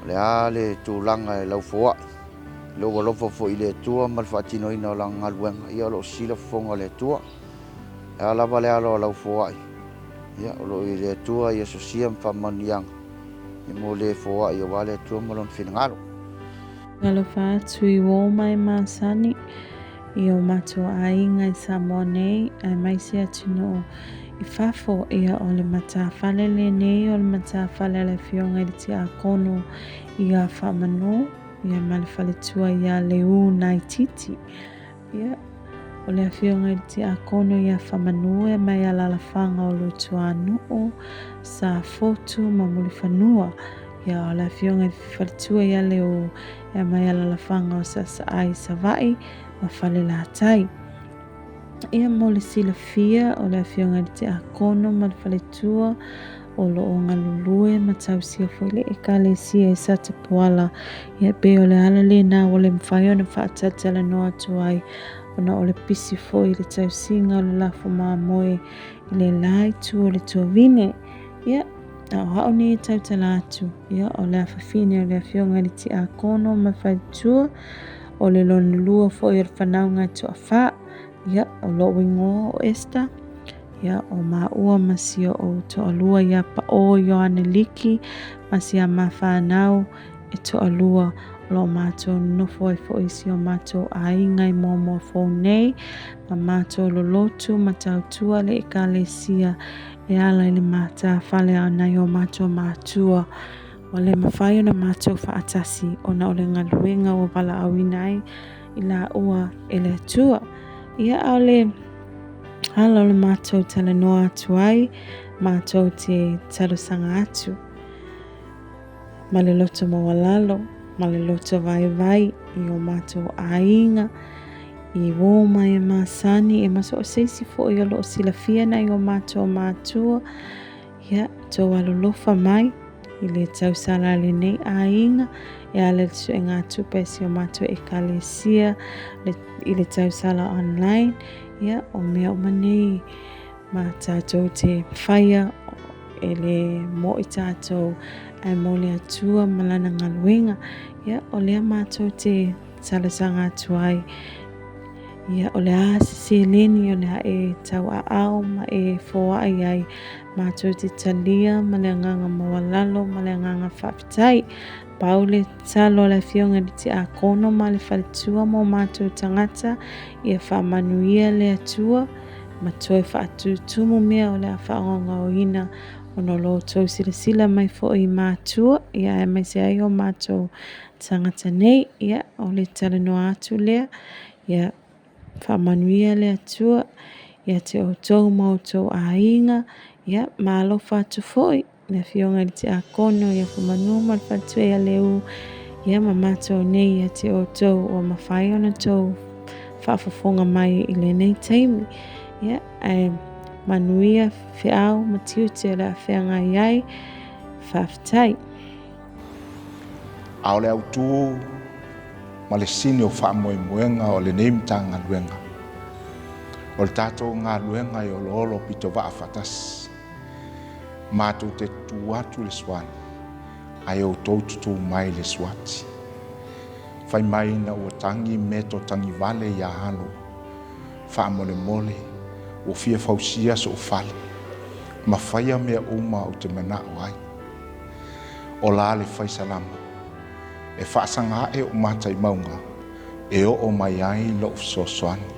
o le a le tulaga e laufoa'i, lou alofa foi i le Atua ma le faatinoina o lana galuega, ia o loo sila fofoga o le Atua. E a lava le alo o laufoa'i, Ia, o lo o i le Atua ia sosia ma faamanuiaga ia mo le foai aua le Atua ma Lona finagalo. Alofa atu i uō mai masani i o matou aiga i Samoa nei aemaise atunuu i fafo, ia o le matafale lenei o le matafale a le Afioga i le Tiakono ia Faamanu ia ma le faletua ia Leū Naititi. Ia, o le Afioga i le Tiakono ia Faamanu e mai alalafaga o Lutuanuu, Safotu ma Mulifanua. Ia, o le Afioga i le Faletua ia Leū e mai alalafaga o Saasaai Savaii ma Falelatai. Ia, mo le silafia, o le Afioga i le Tiakono ma le Faletua o lo o galulue ma tausia foi le Ekalesia i Satapuala. Ia, pei o le ala lena ua le mafai ona faatalatalanoa atu ai ona o le pisi foi i le tausiga o le lafo mamoe i le la itu o le tuavine. Ia, a o au nei e tautala atu, ia, o le afafine o le Afioga i le Tiakono ma Faletua, o le lona lua foi o le fanauga e toafā. Ia, o lou igoa o Esther. Ia, o maua ma si oʻu toalua ia Paʻō Ioane Liki ma si a ma fanau e toalua o lo o matou nonofo ai foi i si o matou aiga i Moamoa Fou nei ma matou lolotu ma tautua le Ekalesia e ala i le matafale a nai o matou matua. Ua le mafai ona matou faatasi ona o le galuega ua valaauina ai i laua e le Atua. Ia, a o le ala o le matou talanoa atu ai, matou te talosaga atu ma le loto maualalo, ma le loto vaivai i o matou aiga, i uō mai e masani, e ma so o se isi foi o lo o silafia nai o matou matua, Ia, tou alolofa mai i le tausala a lenei aiga e ala i le suegatupe a si o matou ekalesia i le tausala online. Ia, o mea uma nei ma tatou te faia e le mo'i tatou ae mo le Atua ma lana galuega. Ia, o lea matou te talosaga atu ai. Ia, o le a se seleni o le a e tauaao ma e foai ai, matou te talia ma le agaga maualalo ma le agaga faafetai. Pau le tatalo a le Afioga i le Tiakono ma le faletua mo matou tagata, ia faamanuia le Atua ma toe faatutumu mea o le a faaogaogaoina ona o lo outou silasila mai foi i matua, ia aemaise ai o matou tagata nei. Ia, o le talanoa atu lea. Ia, faamanuia le Atua ia te outou ma outou aiga. Ia, ma alofa atu foi le Afioga i le Tiakono ia Famanu ma le faletua ia Leu, ia ma matou nei ia te outou ua mafai ona tou faafofoga mai i lenei taimi. Ia, ae manuia feau ma tiute o le a feagai ai. Faafetai. A o le autu ma le sini o faamoemoega o lenei Matagaluega, o le tatou galuega e oloolo pitovaa faatasi. Matou te tutu atu i le suani, ae outou tutu mai i le suati. Fai mai ina ua tagi meto tagivale ia Alo, faamolemole, ua fia fausia so'u fale, ma faia mea uma ou te mana'o ai. O la le faisalama, e faasaga ae ou mata i mauga e oo mai ai lou fesoasoani.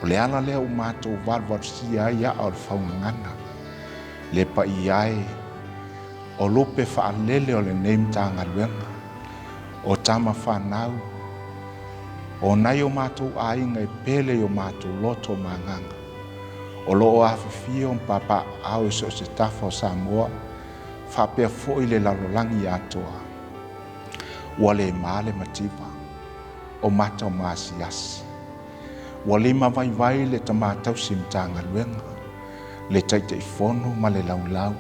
O le ala lea ua matou valuvalusia ai aa o le faugagana, le paia e, o lupe faalele o lenei Matagaluega, o tama fanau, o nai o matou aiga e pele i o matou loto ma agaga. O lo o afifio ma papaaao i so o se tafa o Samoa, faapea foi le lalolagi atoa. Ua le ma le mativa, o mata o maasiasi. Ua limavaivai le tama tausi Matagaluega, le Taitaifono ma le laulau,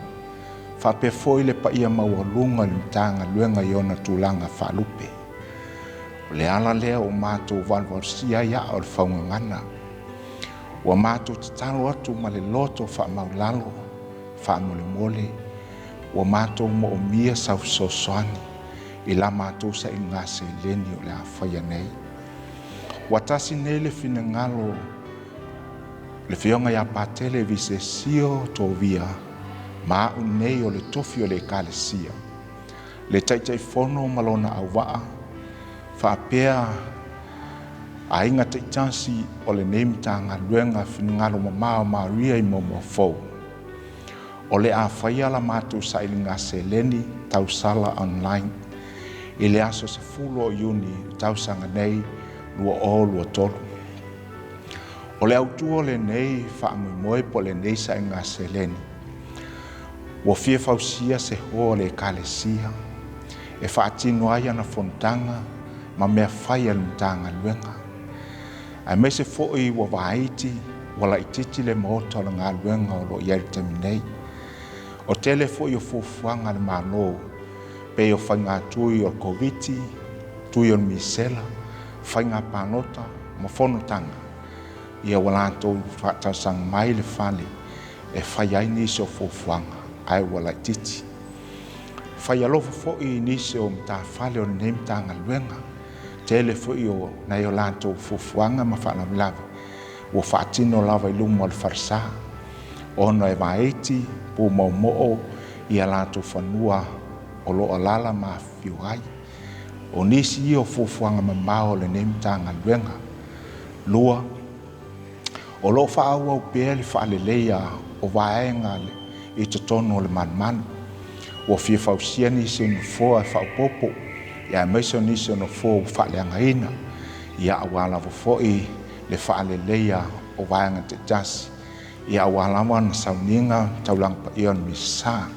faapea foi le paia maualuga i le Matagaluega i ona tulaga faalupe. O le ala lea ua matou valuvalusia ai aa o le faugagana. Ua matou tatalo atu ma le loto faamaulalo, faamolemole, ua matou moomia sau fesoasoani i la matou sailiga seleni o le a faia nei. Ua tasi nei le finagalo Le Afioga ia Patele Visesio Tovia ma a'u nei o le tofi o le Ekalesia, le Taitaifono ma lona auvaa, faapea aiga taitasi o lenei Matagaluega Finagalo Mamao Maria i Moamoa Fou. O le a faia la matou sailiga seleni tausala online i le aso 10 o Iuni tausaga nei 2023. O le autu o lenei faamoemoe po o lenei sailiga seleni, ua fia fausia se hoa o le Ekalesia e faatino ai ana fonotaga ma mea fai a le Matagaluega, aemaise foi ua vaiti ua laitiiti le maota o le galuega o lo o i ai i le taimi nei. O tele foi o fuafuaga a le Malo pei o faigatui o le Koviti, tui o le misela, faiga palota ma fonotaga, ia ua latou faatalosaga mai le fale e fai ai nisi o fuafuaga ae ua laitiiti. Fai alofa foi i nisi o matafale o lenei Matagaluega, tele foi o nai o latou fuafuaga ma faalavelave ua faatino lava i luma o le falesa, ona e vaiti pumoomoo ia latou fanua o lo o alaala ma afifio ai. O nisi ia o fuafuaga mamao o lenei Matagaluega. 2, o lo o faaauau pea le faaleleia o vaega i totonu o le malumalu. Ua fia fausia nisi o nofoa e faaopoopo, aemaise o nisi o nofoa ua faaleagaina, ia aua lava foi le faaleleia o vaega taitasi, ia aua lava na sauniga taulaga paia o le Misasa.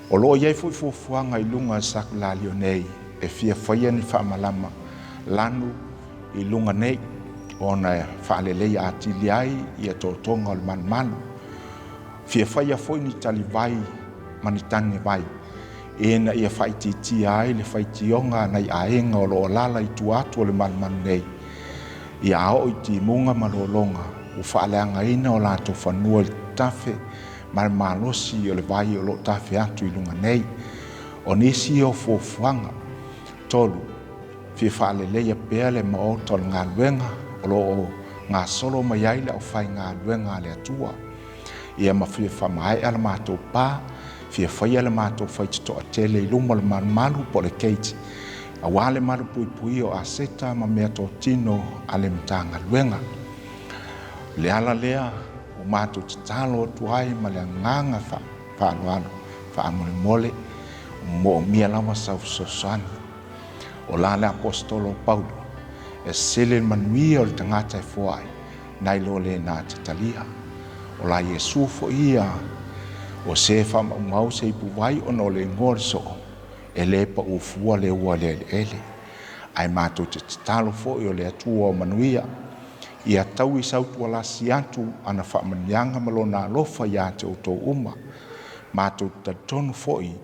O lo o i ai foi fuafuaga i luga o le sakulalio nei e fia faia ni faamalama lanu i luga nei, ona e faaleleia atili ai ia totoga o le malumalu. Fia faia foi ni talivai ma ni tanevai ina ia faaitiitia ai le faitioga nai aiga o lo o alaala i tua atu o le malumalu nei, ia oo i timuga ma lologa ua faaleagaina o latou fanua i le tafe ma le malosi o le vai o lo o tafe atu i luga nei. O nisi o fuafuaga. 3, fia faaleleia pea le maota o le galuega o lo o gasolo mai ai le aufaigaluega a le Atua, ia ma fia faamaea le matou pa, fia faia le matou faitotoatele i luma o le malumalu po o le gate, aua le malupuipuia o aseta ma mea totino a le Matagaluega. Le ala lea ua matou tatalo atu ai ma le agaga faaaloalo faamolemole, moomia lava sau fesoasoani. O la le aposetolo Paulo, e sele le manuia o le tagata e foai, nai lo le nā te talia. O la Iesu foi ia, o se whamaumau se ipu vai ona o le ingoa le soo, e le pa ufua le ua le ele ele. Ai mātou te tatalo foi o le Atua o manuia, ia tau i sautua lasi atu ana whaamanianga ma lona alofa ia te o tō uma. Mātou te talitonu foi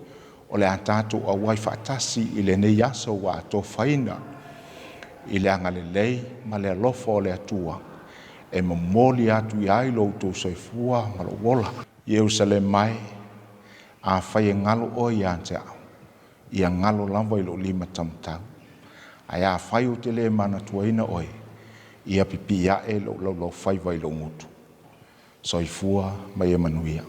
o le a tātou auai faatasi i lenei aso ua atofaina i le agalelei ma le alofa o le Atua e momoli atu i ai lo outou soifua ma lou ola. Ierusalema mai, afai e galo oe ia te au, ia galo lava i lou lima taumatau. Ae afai ou te le manatuaina oe, ia pipii ae lou laulaufaiva i lou gutu. Soifua ma ia manuia.